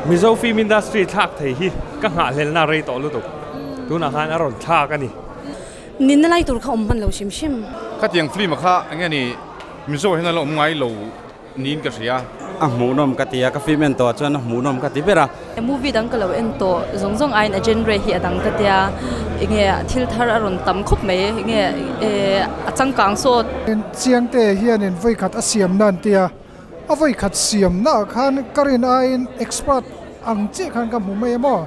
Mizo film industry thlak thei hi ka nghahhlelna a rei tawh lutuk. Tunah khan a rawn thlak a ni. Ninna lai tur kha awm hman lo hrim hrim. Khatiang film-a kha enge ni Mizo ah hian a la awm ngai lo niin ka hria. A hmuhnawm ka ti a, ka film en tawh ah chuan a hmuhnawm ka ti ber a. Movie dang ka lo en tawh zawng zawng aiin a genre hi a dang ka tia, enge thil thar a rawn tam khawp mai, enge a changkang sawt. Chiangte hianin vawikhat a siamna an ti a, a vawikhat siamna ah khan ka rin aiin expert ang chiah khan ka hmu mai em aw.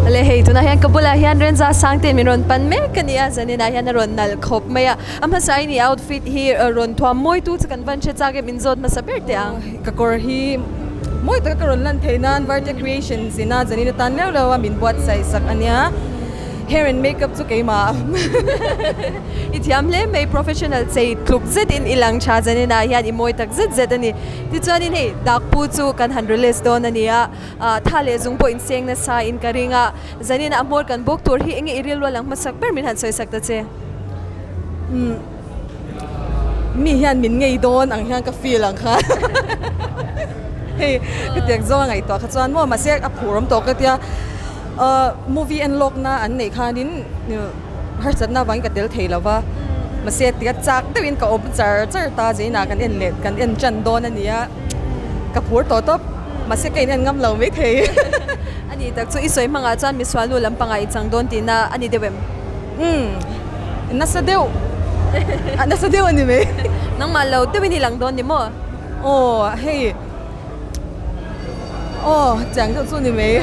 Le hei tunah hian ka bulah hian Renza Sangtein min rawn pan mek a ni a, zaninah hian a rawn nalh khawp mai a, a hmasa in i outfit hi rawn thuam mawi tu chu kan van hre chak em inzawt hmasa ber teh ang. Ka kawr hi mawi taka ka rawn lan theih nan Varte Creations ina zanin atan leuh leuh a min buatsaih sak a nia. Hair and makeup chu keimah. I thiam hle mai, professional chei tluk zetin i lang tha zaninah hian i mawi tak zet zet a ni. Tichuanin hei Dakpu chu kan han release dawn a ni a, tha leh zung pawh inseng nasa in ka ring a, zaninah hmawr kan bawk tur hi enge i rilru a lang hmasak ber min han sawi sak ta che. Umm mi hian min ngei dawn ang hian ka feel ang kha hei ka tiang zawng a ngaihtuah kha chuan maw mahse a phur awm tawh ka tia. Movie en lawkna an neih khanin harsatna avangin ka tel thei lo va, mahse tia chak deuhin ka awm char char ta zeinah kan en leh kan en tan dawn a nia, ka phur tawh tawp, mahse ka in en ngam lo maithei. A ni tak chu i sawi hmangah chuan misual nu lampangah i chang dawn tihna a ni deuh em? Umm, nasa deuh, a nasa deuh a ni mai. Nangmah lo deuhin i lang dawn ni maw? Aw, hei. Aw chiang deuh chu ni mai.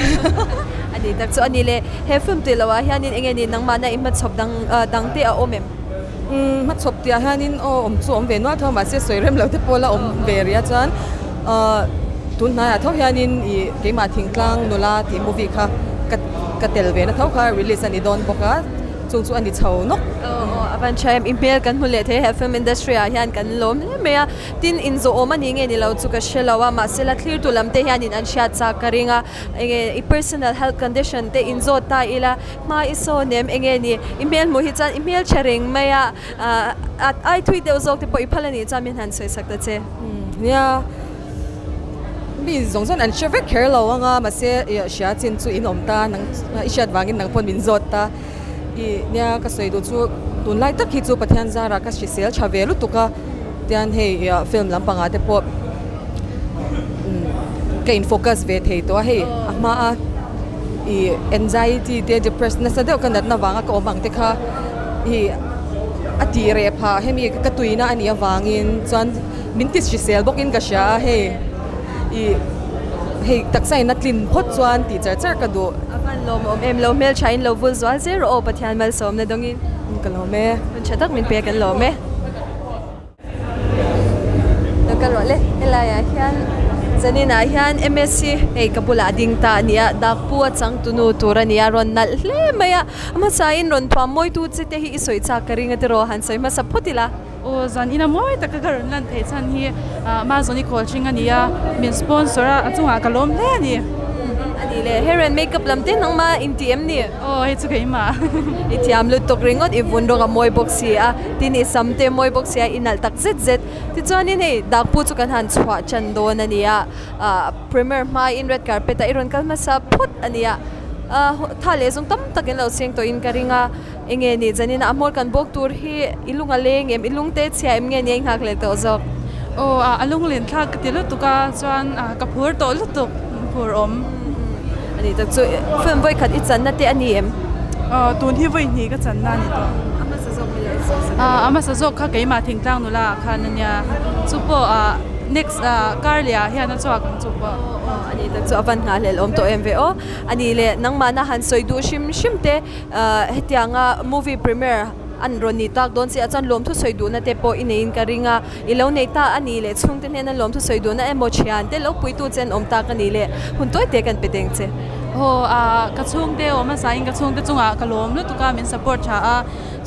A ni tak chu a ni le. He film tih loh ah hianin enge ni nangmahna i hmachhawp dang dang te a awm em? Umm hmachhawp tih ah hianin aw awm chu awm ve nual tho mahse sawi rem lo te pawh la awm ve rih a chuan ah tun hnaiah tho hianin ih keimah thingtlang nula tih movie kha ka ka tel ve na tho kha release a ni dawn bawk a. Chu chu a ni chho nawk. Aw aw a van tha em i hmel kan hmu leh thei he film industry ah hian kan lawm hle mai a tin inzawh awm a ni nge ni lo chu ka hre lo a mahse la thlirtu lam te hianin an hriat chak ka ring a enge i personal health condition te inzawt ta ila hma i sawn em enge ni i hmel hmuh hi chuan i hmel tha reng mai a ah ai thui deuh zawk te pawh i phal a nih chuan min han sawi sak ta che. Nia mi zawng zawng an hre vek kher lo ang a mahse ih hria chin chu in awm ta nang i hriat vangin nang pawh min zawt ta ih nia ka sawi duh chu tunlai tak hi chu Pathian zarah ka hrisel tha ve lutuk a tian hei ih film lampangah te pawh ka in focus ve thei tawh a hei a hma a ih anxiety te depress nasa deuh ka natna vanga ka awm ang te kha ih a tih reh phah hemi ka tuina a nih avangin chuan. Min ti hrisel bawkin ka hria a, hei ih hei taksa in a tlin phawt chuan tih char char ka duh. A van lawmawm em lo hmeltha in lo vul zual zel rawh aw Pathian malsawmna dawngin. Ka lawm e. Hun tha tak min pe kan lawm e. Lo kal rawh le, helai ah hian zanin ah hian MSc hei ka bulah a ding ta a nia, Dakpu a changtunu tur a nia rawn nalh hle mai a, a hmasa in rawn thuam mawitu che te hi i sawi chak ka ring a tiraw han sawi hmasa phawt ila. Aw zan ina mawi taka ka rawn lan theih chhan hi Amazon i call hring a ni a, min sponsor a, a chungah ka lawm hle a ni. A ni le, hair and makeup lam te nangmah inti em ni? Aw hei chu keimah. I thiam lutuk ringawt, i vun rawng a mawi bawk si a, tin i sam te mawi bawk si a, i nalh tak zet zet. Tichuanin hei dakpu chu kan han chhuah chan dawn a ni a, premiere hmain red carpet ah i rawn kal hmasa phawt a ni a, tha leh zung tam tak in lo seng tawhin ka ring a. Enge ni zanin a hmawr kan bawk tur hi i lung a leng em? I lung te chhia em nge ni a i nghak leh tawh zawk? Aw a lung len thlak ka ti lutuk a chuan ka phur tawh lutuk phur awm. A ni tak chu film vawi khat i channa te a ni em? Aw tun hi vawi hnih ka channa a ni tawh. A hmasa zawk mi lo zawk sak. A hmasa zawk kha keimah thingtlang nula ah khan a nia chu pawh next kar leh ah hian a chhuak ang chu pawh. Aw a ni tak chu a van nghahhlelh awm tawh em ve aw. A ni le nangmahna han sawi duh hrim hrim te. Hetianga movie premiere an rawn nih tak dawn chiah chuan lawmthu sawi duhna te pawh i neiin ka ring a, i lo nei ta a nih leh chhungte hnena lawmthu sawi duhna emaw thian te lo puitu che an awm tak a nih leh hun tawi te kan pe deng che. Aw ah ka chhungte awm hmasa in ka chhungte chungah ka lawm lutuk a min support tha a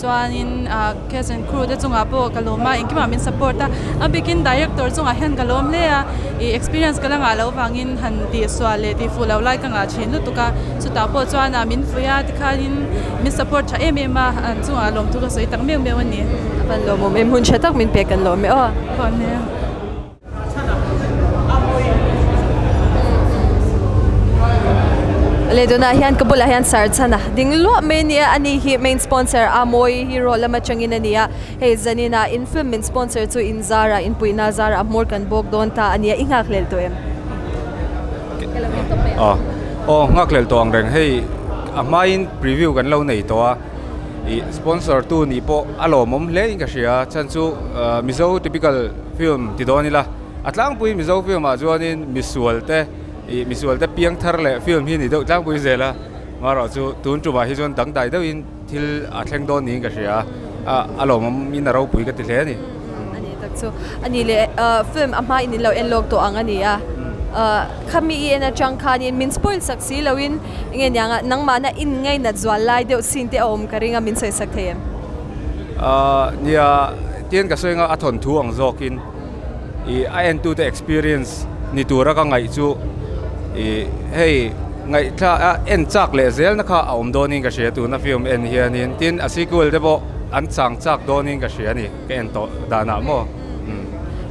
chuanin ah cast and crew te chungah pawh ka lawm a engkimah min support a a bikin director chungah hian ka lawm hle a ih experience ka la ngah loh vangin han tihsual leh tihfuh loh lai ka ngah thin lutuk a chutah pawh chuan ah min fuih a tikhanin min support tha em em a an chungah lawmthu ka sawi tak meuh meuh a ni. A van lawmawm em hun tha tak min pek kan lawm e aw. Aw nia. Le tunah hian ka bulah hian Sarchana ding luah mai a nia ani hi main sponsor a mawi hero lam atangin a ni a hei zanin ah in film min sponsor chu in zarah in puihna zarah hmawr kan bawk dawn ta a nia i nghakhlel tawh em? Aw aw nghakhlel tawh ang reng hei a hmain preview kan lo nei tawh a ih sponsor tu nih pawh a lawmawm hle in ka hria chhan chu Mizo typical film ti dawn ila a tlangpui Mizo film ah chuanin misual te ih misual te piang thar leh film hi a ni deuh tlangpui zel a amaherawh chu tun tumah hi chuan dangdai deuhin thil a thleng dawn niin ka hria a a lawmawm in a ropui ka ti hle a ni. A ni tak chu a ni leh film a hma in in lo en lawk tawh ang a ni a khami i en atang khanin min spoil sak si loin enge niang a nangmahna in ngainat zual lai deuh scene te a awm ka ring a min sawi sak thei em? Nia tian ka sawi anga a thawnthu ang zawkin ih a entute experience ni tura ka ngaih chu ih hei ngaihthlak a en chak leh zelna kha a awm dawnin ka hria tuna film en hianin tin a sequel te pawh an chang chak dawnin ka hria a ni ka en tawh danah maw umm.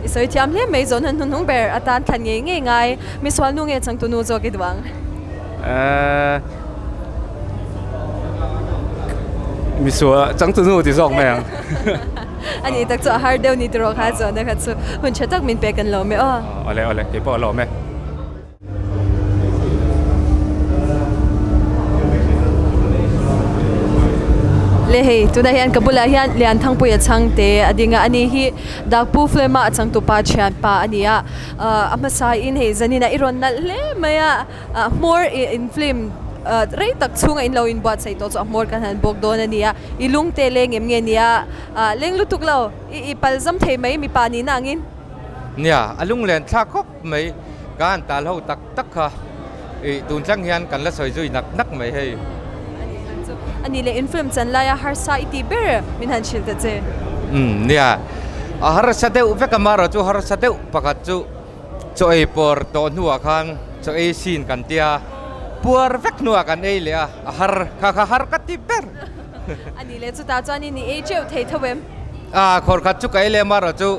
I sawi thiam hle mai zawn han hnuhnung ber atan thlan ngei ngei ngai misual nu nge changtu nu zawk i duh ang? Eee misual changtu nu ti zawk mai ang. A nih tak chu a har deuh ni tiraw kha chuan a kha chu hun tha tak min pek an lawm e aw. Awle awle kei pawh a lawm e. Le hei tunah hian ka bulah hian Lianthangpuia chhangte a ding a ani hi Dakpu film a a changtupa thianpa a ni a a hmasa in hei zanin ah i rawn nalh hle mai a. Ah hmawr ih in film ah rei tak chhunga in lo inbuatsaih tawh chu a hmawr kan han bawk dawn a ni a, i lung te leng em nge nia ah leng lutuk lo i i pal zam thei mai mipa nihna angin. Nia, a lunglen thlak khawp mai ka han tal ho tak tak kha ih tun thleng hian kan la sawi zui nak nak mai hei. A nih tak chu a nih leh in film chan laia harsa i tih ber min han hrilh ta che. Umm nia, a harsa deuh vek a marawh chu harsa deuh pakhat chu. Chaw ei pawr tawh hnuah khan chaw ei sin kan tia, puar vek hnuah kan ei leh a, a har kha kha har ka ti ber. A nih leh chutah chuan in i ei teuh thei tho em? A, khawr khat chu ka ei leh marawh chu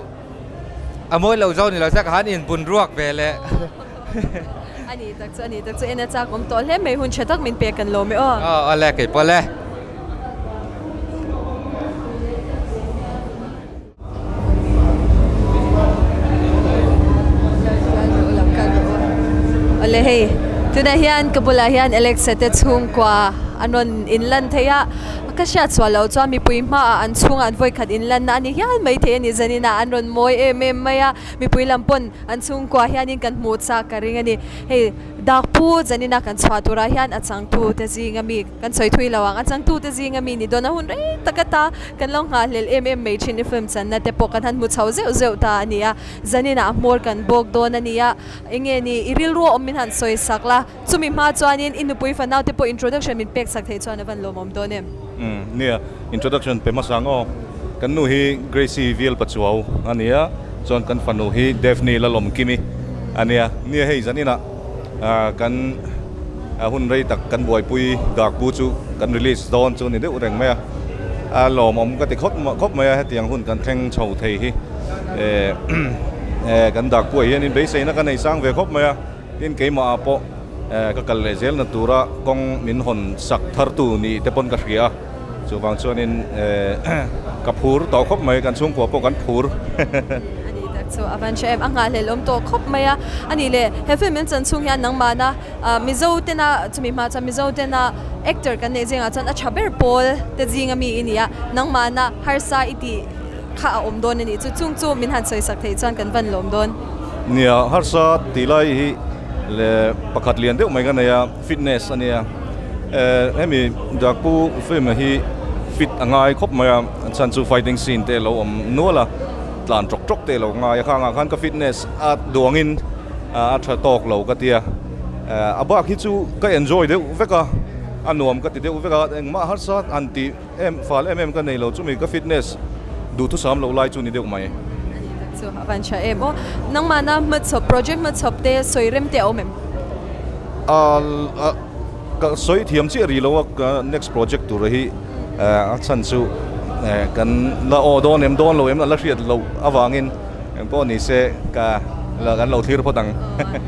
a mawi lo zo ni lo se ka han inbun ruak ve leh. A nih tak chu a nih tak chu en a chak awm tawh hle mai hun tha tak min pek kan lawm e aw. Aw awle kei pawh le. Awle hei tunah hian ka bulah hian Alexa te chhungkua an rawn inlan thei a ka hriat chhuah loh chuan mipui hmaah an chhungah an vawikhat inlanna a ni hial maithei a ni zaninah an rawn mawi em em mai a mipui lam pawn an chhungkua hianin kan hmuh chak ka ring a ni hei Dakpu zanina kan chhuah turah hian a changtu te zinga mi Kan sawi thui lo ang, a changtute zinga mi ni dawn a hun rei tak ata kan lo nghahhlelh em em mai thin i film channa te pawh kan han hmu chho zeuh zeuh ta a ni a, zaninah a hmawr kan bawk dawn a ni a, enge ni i rilru a awm min han sawi sak la, chumi hma chuanin i nupui fanau te pawh introduction min pek sak theih chuan a van lawmawm dawn em? Umm nia, introduction pe hmasa ang aw. Kan nu hi Gracie Vielpachuau a ni a, chuan kan fanu hi Daphne Lalawmkimi a nia. Nia hei zaninah kan. A hun rei tak kan buaipui Darkpu chu kan release dawn chu ni deuh reng mai a, a lawmawm ka ti khawp khawp mai a, hetiang hun kan thleng chho thei hi eh kan Darkpu ah hianin beiseina ka nei sang ve khawp mai a, tin keimah ah pawh ka kal leh zelna tura kawng min hawn sak thartu ni te pawn ka hria a, chuvang chuanin eh ka phur tawh khawp mai, kan chhungkua pawh kan phur. A nih tak chu a van hre em, a nghahhlelh awm tawh khawp mai a, a nih leh he film an chan chhung hian nangmahna Mizo tena chumi hma chuan Mizo tena actor kan neih zingah chuan a tha ber pawl te zinga mi i ni a, nangmahna harsa i tih kha a awm dawn a nih chu, chung chu min han sawi sak theih chuan kan van lawm dawn. Nia, harsa tih lai hi leh pakhat lian deuh mai ka nei a, fitness a nia. Hemi Dakpu film hi fit a ngai khawp mai a, a chhan chu fighting scene te lo awm nual a, tlan tawk tawk te lo ngai a, khang ah khan ka fitness a duangin a tha tawk lo ka tia, a bak hi chu ka enjoy deuh vek a, a nuam ka ti deuh vek a, engmah harsa han tih em fal em em ka nei lo chumi ka fitness duhthusam loh lai chu ni deuh mai. Ani tak chu a van tha em aw. Nangmahna hmachhawp project hmachhawp te sawi rem te a awm em? A ka sawi thiam chiah rih lo a ka next project tur hi a chhan chu kan la aw dawn em dawn lo em a la hriat loh avangin engpawh ni se ka la kan lo thlir phawt ang.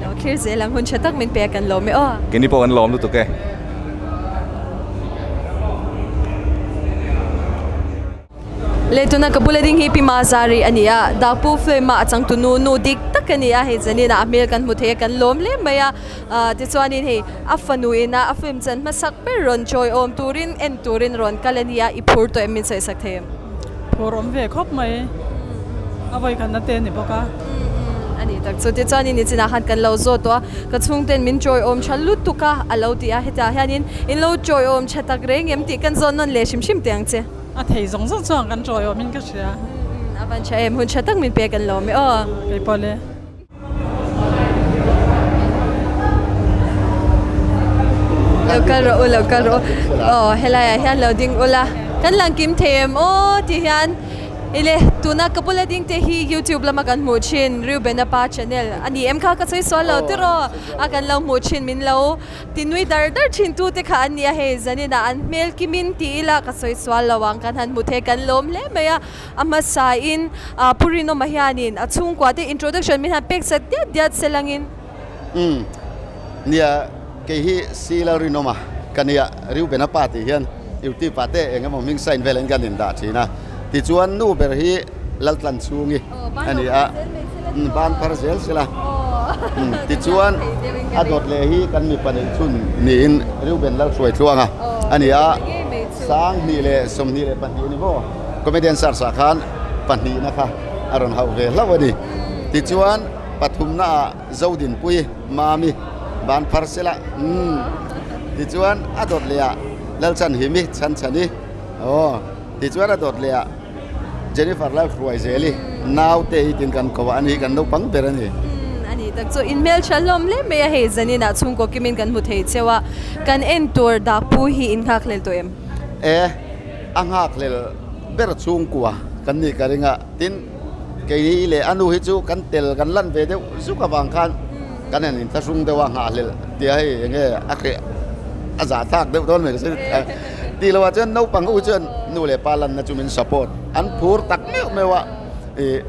Lo thlir zel ang hun tha tak min pe a kan lawm e aw. Keini pawh kan lawm lutuk e. Le tuna ka bula ding hi Pi Mazari a ni a, Dakpu film a a changtu nu nu dik tak a ni a, hei zanin ah a hmel kan hmu thei a kan lawm hle mai a, ah tichuanin hei a fanu ina a film chan hmasak ber rawn chawiawm turin en turin rawn kal a ni a, i phur tawh em min sawisak thei em? Phur awm ve khawp mai, a vawikhatna te a ni bawk a. A ni tak chu, tichuanin nichinah khan kan lo zawt tawh a, ka chhungten min chawiawm tha lutuk a a lo ti a, hetah hianin in lo chawiawm tha tak reng em tih kan zawt nawn leh hrim hrim teh ang che. A thei zawng zawng chuan kan chawiawm in ka hria. A van tha em, hun tha tak min pek an lawm e aw. Kei pawh le. Lo kal rawh u, lo kal rawh u. Aw helai ah hian lo ding ula. Kan lang kim thei em aw ti hian ile tuna ka bula ding te hi youtube lama kan hmuh thin Reuben-a pa channel a ni em kha ka sawi sual lo tiraw a kan lo hmuh thin min lo Ti nui dar dar thin tu te kha an ni a, hei zanin ah an hmel kimin ti ila ka sawi sual lo ang kan han hmu thei kan lawm hle mai a, a hmasa in Pu Rinawma hianin a chhungkua te introduction min han pek sat diat diat se langin. Umm nia kei hi Si Lalrinawma ka nia Reuben-a pa tih hian YouTube ah te eng emaw hming sign vel in kan indah thin a, tichuan nu ber hi Laltlanchhungi a ni a, ban phar zel sela tichuan a dawt leh hi kan mipa neih chhun niin Reuben Lalhruaitluanga a ni a, 2022 a ni maw comedian search ah khan pahnihna kha a rawn hauh ve hlauh a ni, tichuan pathumna ah Zodinpui Mami ban phar sela tichuan a dawt leh ah Lalchanhimi Chhanchhani aw tichuan a dawt leh ah Jennifer Lalhruaizeli naute hi tin kan ko a, ani hi kan naupang ber a ni. A ni tak chu inhmeltha hlawm hle mai a, hei zanin ah chhungkaw kimin kan hmu thei cheu a, kan en tur dakpu hi in nghakhlel tawh em? E, a nghakhlel ber chhungkua kan nih ka ring a, tin kei leh a nu hi chu kan tel kan lan ve deuh zuk avang khan kan en inthlahrung deuh a, nghahhlel tia hei enge a hreh a zahthlak deuh dawn mai ka hre. Tih loh ah chuan naupang ho chuan nu leh pa lanna chu min support an phur tak meuh meuh a, ih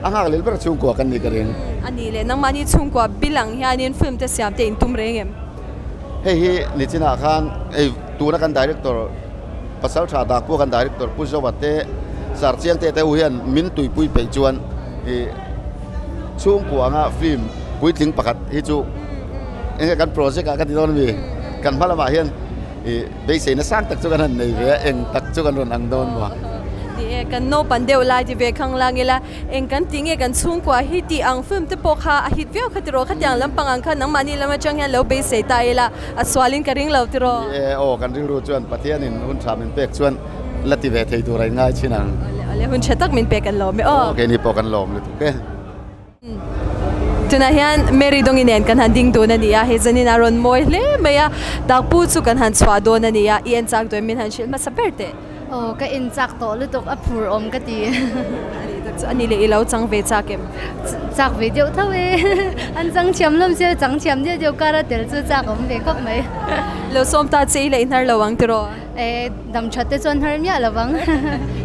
a nghak lel ber chhungkua kan nih ka ring. A nih leh nangmahni chhungkua bil ang hianin film te siam te in tum reng em? Hei hi nichinah khan hei tuna kan director pasal tha dak pawh kan director Pu Zoa te Sarchiang te te ho hian min tuipui peih chuan ih chhungkua anga film puitling pakhat hi chu enge kan project ah ka ti dawn a mi kan hma lamah hian Ih, beiseina sang tak chu kan han nei ve a, eng tak chu kan rawn ang dawn maw? Ni e, kan naupan deuh lai ti ve khang lang ila, eng kan ti nge kan chhungkua hi tih ang film te pawh kha a hit viau kha tiraw, khatiang lampang ang khan nangmahni lam atang hian lo beisei ta ila, a sualin ka ring lo tiraw? Ni e, aw, kan rilru chuan Pathianin hun tha min pek chuan la ti ve thei tur a inngai thin ang. Awle, awle, hun tha tak min pek kan lawm e aw. Aw, keini pawh kan lawm lutuk e. Tunah hian Mary Dawngi nen kan han ding dun a ni a, hei zanin a rawn mawi hle mai a, Dakpu chu kan han chhuah dawn a ni a, i en chak dawn min han hrilh hmasa ber teh. Aw, ka en chak tawh lutuk, a phur awm ka ti. A nih tak chu, a nih leh i lo chang ve chak em? Chak ve deuh tho e, an chang thiam hlawm sia, chang thiam deuh deuh kar a tel chu chak awm ve khawp mai. Lo sawm ta che i la i hnar lo ang tiraw? E, dam that te chuan hnar miah lo vang.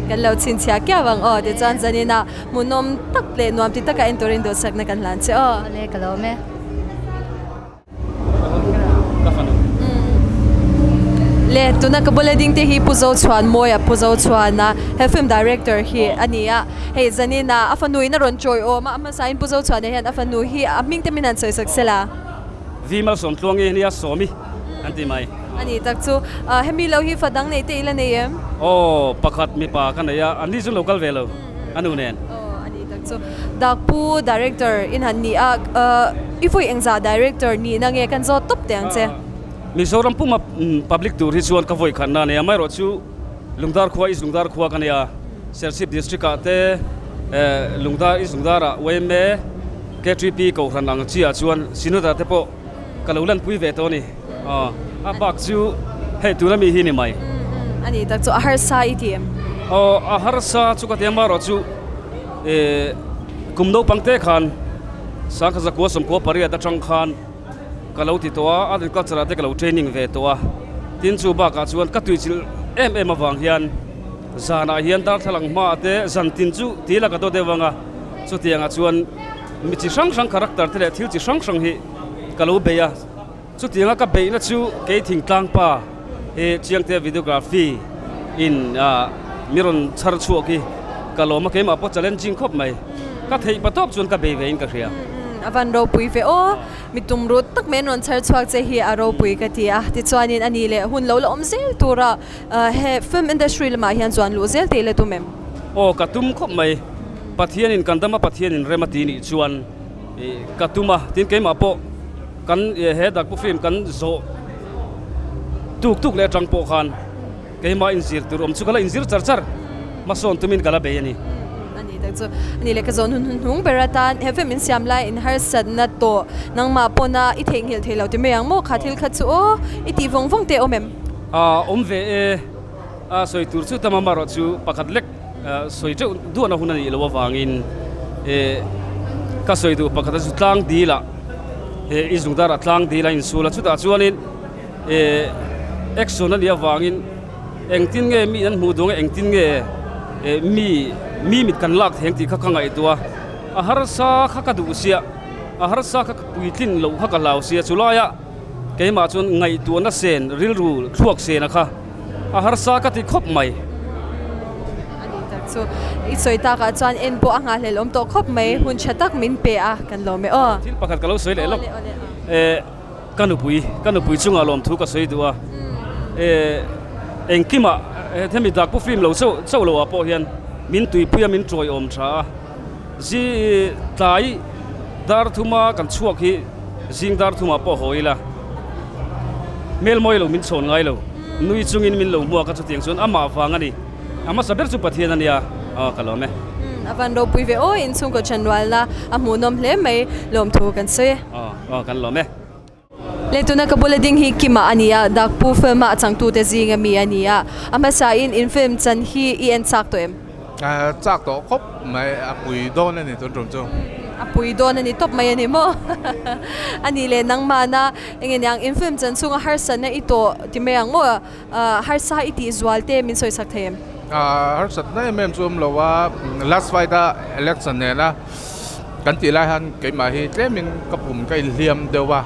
Kan lo chhinchhiah kiau ang aw, tichuan zanin ah Hmuhnawm tak leh nuam ti taka en turin duhsakna kan hlan che aw. Awle ka lawm e. Le tuna ka bula ding te hi Pu Zochhuan Mawia Pu Zochhuana he film director hi a ni a, hei zanin ah a fanu in a rawn chawi awm a, a hmasa in Pu Zochhuana hian a fanu hi a hming te min han sawi sak sela. Vi Malsawmtluangi nia Sawmi an ti mai. A ni tak chu hemi lo hi fa dang nei te ila nei em? Aw pakhat mipa ka nei a, an ni chu lo kal ve lo. A nu nen. Aw a ni tak chu. Dakpu director in han ni a, i vawi engzah director nihna nge kan zawt tawp teh ang che? Mizoram puma public tur hi chuan ka vawi khatna a nia, amaherawh chu Lungdar khua East Lungdar khua ka nia. Serchhip District ah te Lungdar East Lungdar ah yma KTP Kohhran ang chi ah chuan Synod ah te pawh ka lo lanpui ve tawh a ni. A bak chu hei tuna mi hi ni mai. A ni tak chu a harsa i ti em? Aw a harsa chu ka ti a marawh chu kum naupang te khan Sangkhaza 98 atang khan ka lo ti tawh a, art and culture ah te ka lo training ve tawh a, tin chu bakah chuan ka tuichilh em em avang hian zanah hian darthlalang hmaah te zan tin chu tih la ka daw deuh ang a, chutiangah chuan mi chi hrang hrang character te leh thil chi hrang hrang hi ka lo bei a, chutianga ka beihna chu kei thingtlang pa hi Chiangte videography in ah mi rawn chhar chhuak hi ka lawm a, keimah pawh challenging khawp mai, ka theih pa tawp chuan ka bei ve in ka hria. A van ropui ve aw, mi tum rut tak mai an rawn chhar chhuak che hi a ropui ka ti a, tichuanin a ni leh hun lo la awm zel tura he film industry lamah hian chuan luh zel teh la tum em? Aw ka tum khawp mai, Pathianin kan dama Pathianin rem a ti nih chuan ka tum a, tin keimah pawh kan he Dakpu film kan zawh tuk tuk leh atang pawh khan Keimah inzir tur awm chu ka la inzir char char, hmasawn tumin ka la bei a ni. A ni tak chu. A ni leh ka zawn hun hun hnung ber atan he film insiam lai in harsatna tawh nangmah pawna i theihnghilh thei lo ti mai ang maw kha thil kha chu aw i tih vawng vawng te awm em? A awm ve e, a sawi tur chu tam amarawh chu pakhat lek sawi teuh duahna hun a nih loh avangin e ka sawi duh pakhat a chu tlang dil ah he i zungdar ah tlang dil a insul a chutah chuanin Eh action a nih avangin engtin nge mi an hmuh duh ang e engtin nge eh mi mi mit kan lak theng tih kha ka ngaihtuah a, a harsa kha ka duh sia a harsa kha ka puitlin loh kha ka hlau sia chulaiah keimah chuan ngaihtuahna sen rilru thluak sena kha a harsa ka ti khawp mai. A ni tak chu i sawi takah chuan en pawh a nghahhlelh awm tawh khawp mai hun tha tak min pe a kan lawm e aw. Thil pakhat ka lo sawi leh lawk eh. Ka nupui, ka nupui chungah lawmthu ka sawi duh a, eh engkimah hemi Dakpu film lo chauh chauh loah pawh hian min tuipui a, min tawiawm tha a, zi tlai dar thuma kan chhuak hi zing dar thumah pawh haw ila, hmel mawi lo min chhawn ngai lo, nui chungin min lo hmuak a chutiang chuan amah vang a ni, a hmasa ber chu Pathian a nia, aw ka lawm e. A van ropui ve aw, inchhungkaw chanrualna a hmuhnawm hle mai, lawmthu kan sawi e. Aw kan lawm e. Le tuna ka bula ding hi Kima a ni a, Dakpu film a a changtute zinga mi a ni a. A hmasain in film chan hi i en chak tawh em? Chak tawh khawp mai, a pui dawn a ni tun tum chu. A pui dawn a ni tawp mai a ni maw? A nih leh nangmahna eng nge niang in film chan chhunga harsatna i tawh ti mai ang maw? Harsa i tih zual te min sawi chak thei em? Harsatna em em chu awm lo a, last fight a election nena kan tih lai khan keimah hi tlemin ka pum ka inhliam deuh a,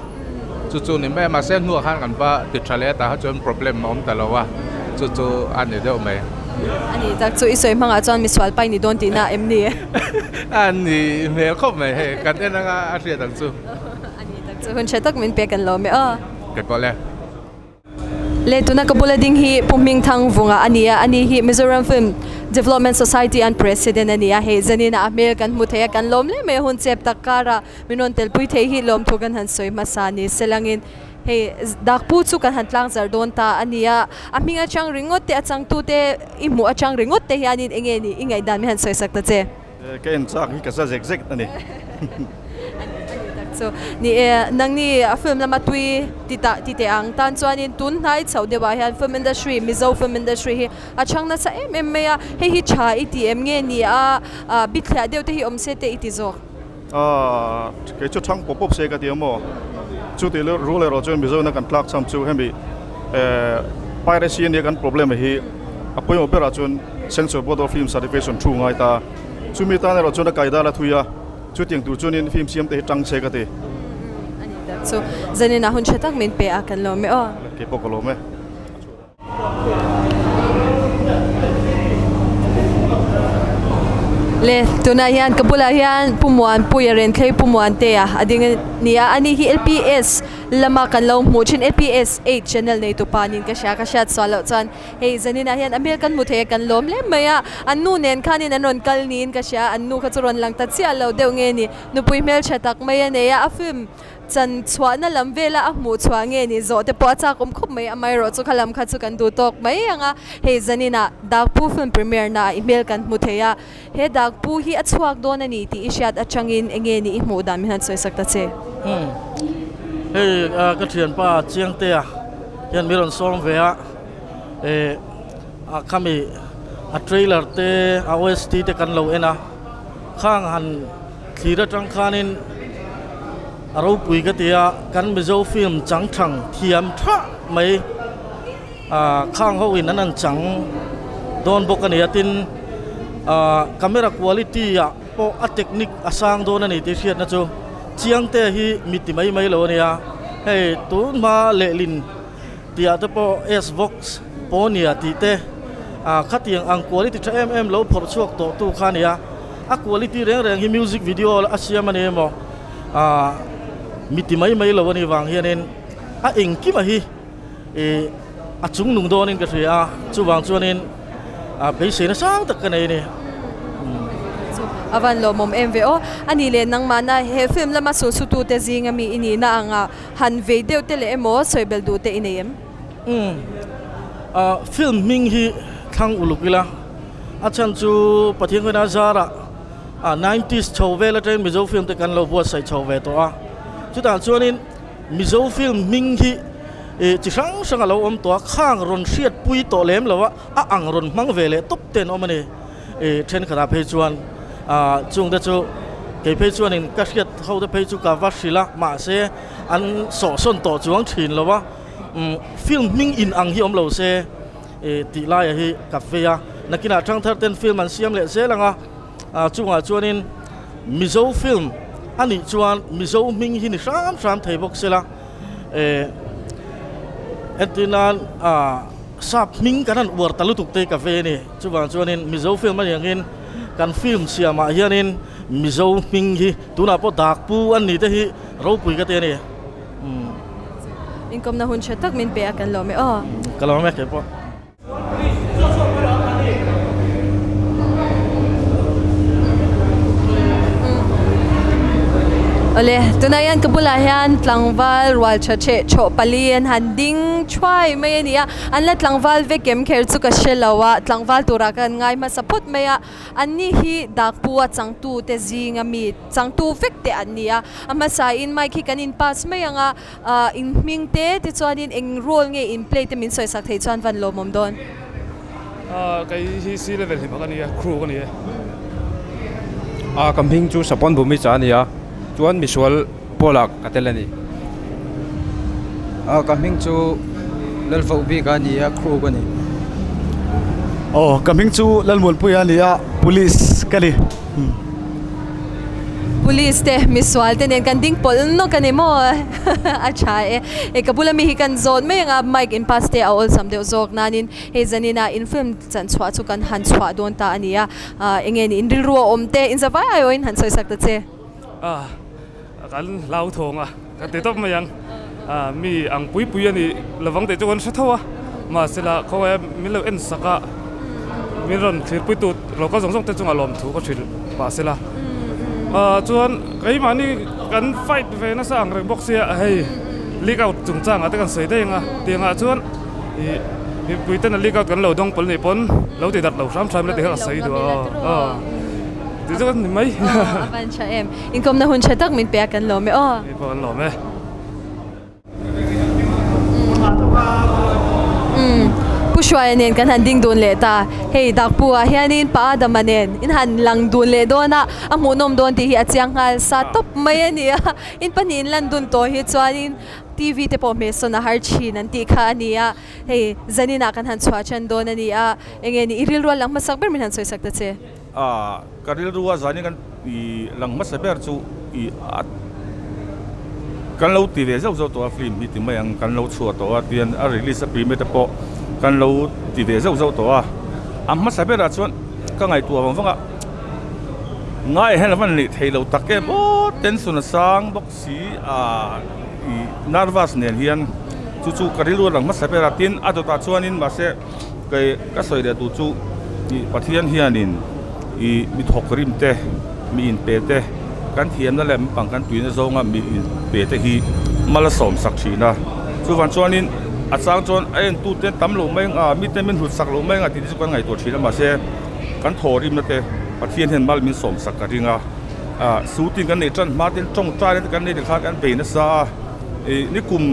chu chu ni mai a, mahse hnuah khan kan va ti tha leh a, tah kha chuan problem a awm ta lo a, chu chu a ni deuh mai. A ni tak chu i sawi hmangah chuan misual pai ni dawn tihna em ni? A ni hmel khawp mai hei, kan en anga a hriat ang chu. A ni tak chu hun hre tak min pek an lawm e aw. Kei pawh le. Le tuna ka bula ding hi Pu Hmingthang Vunga a ni a, ani hi Mizoram Film Development Society an President a ni a, hei zanin ah a hmel kan hmu thei a, kan lawm hle mai a, hun chep tak karah min rawn telpui thei hi lawmthu kan han sawi hmasa ni selangin hei Dakpu chu kan han tlang zar dawn ta a ni a, a hming atang ringawt te a changtu te i hmuh atang ringawt te hianin eng nge ni i ngaihdan min han sawi sak ta che. Ka en chak hi ka za zek zek a ni. A ni tak chu. Ni e, nangni a film lama tui ti ta ti teh ang tan chuanin tun hnai chhoh deuhah hian film industry, Mizo film industry hi a chhang nasa em em mai a, hei hi tha i ti em nge ni a, bithliah deuh te hi awm se te i ti zawk? Aaa, kei chu thang pawp pawp se ka ti a maw? Chu tih rul erawh chuan Mizo-na kan tlak cham chu hemi piracy ania kan problem hi a pawimawh berah chuan Censor Board of Film Certification thu ngai ta. Chumi tan erawh chuan a kai dal a thui a, chutiang tur chuanin film siam te hi tang che ka ti. A ni tak chu zanin ah hun tha tak min pe a, kan lawm e aw. Kei pawh ka lawm e. Le tunah hian ka bulah hian Pu Muanpuia Renthlei Pu Muantea a ding a ni a ani hi LPS lama kan lo hmuh thin LPS eight channel nei tupa niin ka hria ka hriat sual loh chuan hei zaninah hian a hmel kan hmu thei a kan lawm hle mai a an nu nen khanin an rawn kal niin ka hria an nu kha chu rawn lang ta chiah lo deuh nge ni nupui hmeltha tak mai a nei a a film. Chan chhuahna lam vela a hmuh chhuah nge ni zawh te pawh a chak awm khawp mai. Amaherawh chu kha lam kha chu kan duh tawk mai ang a. Hei zaninah Dakpu film premiere na ah i hmel kan hmu thei a. He Dakpu hi a chhuak dawn a ni tih i hriat atangin enge ni i hmuh dan min han sawi sak ta che. Umm hei ka thianpa Chiangtea hian min rawn sawm ve a, eh a khami a trailer te a OST te kan lo en a, khang han thlir atang khanin a ropui ka ti a, kan Mizo film chang thang thiam thah mai. Ah khang ho in an an chang dawn bawk a ni a tin ah camera quality ah pawh a technique a sang dawn a ni tih hriatna chu chiang te hi mi ti mai mai lo a nia hei tun hma lehlin tih ah te pawh s vox pawnia tih te ah khatiang ang quality tha em em lo phawrh chhuak tawh tu kha a ni a a quality reng reng hi music video a siam a ni emaw ah mi ti mai mai lo a nih vang hianin a engkima hi. Ih a chung nung dawnin ka hria a, chuvang chuanin a beiseina sang tak ka nei a ni. Chu a van lawmawm em ve aw. A nih leh nangmahna he film lama sulsutute zinga mi i nihna anga han vei deuh te leh emaw sawi belh duh te i nei em? Umm film hming hi thlang uluk ila, a chhan chu Pathian Khawihnaa zarah nineties chho vel atangin Mizo film te kan lo buatsaih chho ve tawh a, chutah chuanin Mizo film hming hi chi hrang hrang a lo awm tawh a, khang rawn hriatpui tawh lem lo a, a ang rawn hmang ve leh tawp te an awm a ni. Ih thenkhatah phei chuan ah chung te chu kei phei chuanin ka hriat ho te phei chu ka va hrilh a, mahse an sawhsawn tawh chuang thin lo a, umm film hming in ang hi awm lo se ih tih laia hi ka vei a, nakinah thangthar ten film an siam leh zel ang a. Ah chungah chuanin Mizo film a nih chuan Mizo hming hi ni hram hram thei bawk sela eh entir nan ah sap hming kan han uar ta lutuk te ka ve a ni. Chuvang chuanin Mizo film a nih angin kan film siamah hianin Mizo hming hi tunah pawh Dakpu an ni te hi ropui ka ti a ni. Umm. Inkawmna hun tha tak min pe a kan lawm e aw. Ka lawm e keipawh. Awle, tunah hian ka bulah hian tlangval rual tha theh thawh pali an han ding thuai mai a ni a, an la tlangval vek em kher chu ka hre lo a, tlangval turah ka han ngai hmasa phawt mai a, an ni hi Dakpu a changtu te zinga mi changtu vek te an ni a, a hmasa in mic hi kan in pass mai ang a. Ah in hming te tichuanin eng role nge in play te min sawisak thei chuan van lawmawm dawn. Ah kei hi sea level hi bak a nia, crew ka ni e. Ah ka hming chu Sapon Bhumija a ni a, chuan misual pawlah ka tel a ni. Ah ka hming chu Lalvauh bik a ni a, crew ka ni. Aw ka hming chu Lalmuanpuia a ni a, police ka ni. Police te misual te nen kan ding pawlh nawk a ni maw a tha e hei ka bula mi hi kan zawn mai anga mic in pass te a awlsam deuh zawk nanin hei zanin ah in film chan chhuah chu kan han chhuah dawn ta a ni a ah enge ni in rilru a awm te in za vai ai awhin han sawi sak ta che. Ah kan hlau thawng a kan ti tawp mai ang ah mi ang pui pui a nih lovang tih chu kan hre tho a mahsela khawngaih a min lo en sak a min rawn thlirpui tu lo kal zawng zawng te chungah lawmthu ka hrilh mahsela ah chuan keimahni kan fight ve nasa ang reng bawk sia hei leak out chungchangah te kan sawi daih ang a tiangah chuan ih mipui ten a leak out kan lo dawng pawl nih pawn lo ti darh lo hram hram ila ti kha ka sawi duh a aw. Ti chu kan ni mai. Aw a van tha em. Inkawmna hun tha tak min pe a kan lawm e aw. Kei pawh kan lawm e. Umm Pu Hruaia nen kan han ding dun leh ta. Hei Dakpu ah hianin Pa Adama nen in han lang dun leh dawn a, a hmuhnawm dawn tih hi a chiang nghal sa tawp mai a ni a. In pahnih in lan dun tawh hi chuanin TV te pawh hmehsawn a har thin an tih kha a ni a. Hei zaninah kan han chhuah tan dawn a ni a, enge ni i rilru a lang hmasak ber min han sawi sak ta che. A, ka rilru a zanin kan i lang hmasa ber chu i a kan lo ti ve zauh zauh tawh a film hi ti mai ang kan lo chhuah tawh a tian a release a premiere te pawh kan lo ti ve zauh zauh tawh a a hmasa berah chuan ka ngaihtuah vang vang a ngai hian a van leh thei lo tak em aw tension a sang bawk si a i nervous nen hian chu chu ka rilru a lang hmasa ber a tin a dawtah chuanin mahse. Kei ka sawi leh tur chu ih Pathian hianin ih mi thawk rim te, mi inpe te Kan thiamna leh mipang kan tuina zawnga mi in pe te hi mal a sawm sak thin a. Chuvang chuanin a chang chuan a entu te tam lo mai ang a, mite min hlut sak lo mai ang a tih te chu kan ngaihtuah thin a mahse kan thawhrimna te Pathian hian mal min sawm sak ka ring a. Ah shooting kan neih tan hma ten tawngtai te kan nei tikhan kan bei nasa a. Ih nikum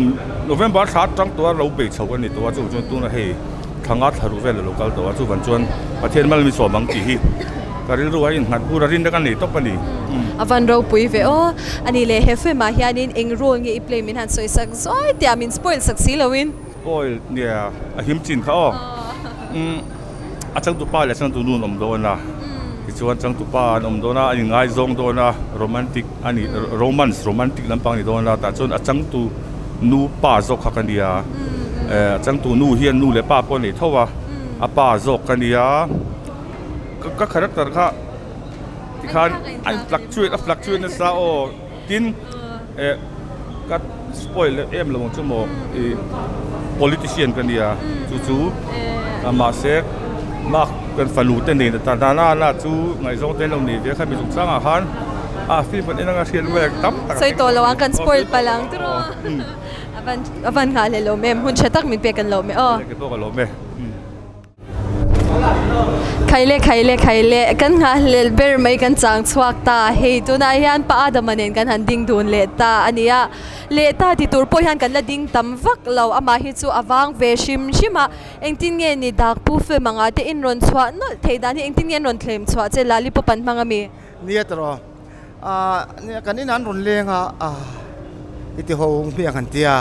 November thla atang tawh a lo bei chho a ni tawh a chuvang chuan tunah hei thla nga thla ruh vel a lo kal tawh a chuvang chuan Pathian mal min sawm ang tih hi ka rilru a innghat bur a rinna ka nei tawp a ni. A van ropui ve aw. Ani leh he film ah hianin eng role nge i play min han sawi sak zuai tih a min spoil sak si loin. Spoil nia a him chin kha aw. Umm a changtupa leh a changtu nu an awm dawn a tichuan changtupa an awm dawn a a inngaizawng dawn a romantic a ni romance romantic lampang a ni dawn a tah chuan a changtu nu pa zawk kha ka nia eh a changtu nu hian nu leh pa pawh a nei tho a a pa zawk ka nia ka character kha tikhan a in fluctuate a fluctuate nasa aw tin eh ka spoil em lo ang chu maw ih politician ka nia chu chu mahse mark kan fanu te nen ta na na chu ngaihzawng te an lo nei ve a kha mi chungchang ah khan a film kan en anga hriat luai tam tak sawi tawh lo ang kan spoil palh ang tiraw a van nghah leh lo em hun tha tak min pek an lo awm e aw. Khaile khaile khaile kan nghahhlelh ber mai kan chang chhuak ta hei tunah hian pa Adama nen kan han ding dun leh ta a ni a leh ta ti tur pawh hian kan la ding tam vak lo amah hi chu a vang ve hrim hrim a engtin nge ni dak pu film anga te in rawn chhuah nawlh theih dan hi engtin nge an rawn thlem chhuah che lollipop an hmang ami. Nia tawh Nia kan inah an rawn leng a, i ti ho hmiang an ti a,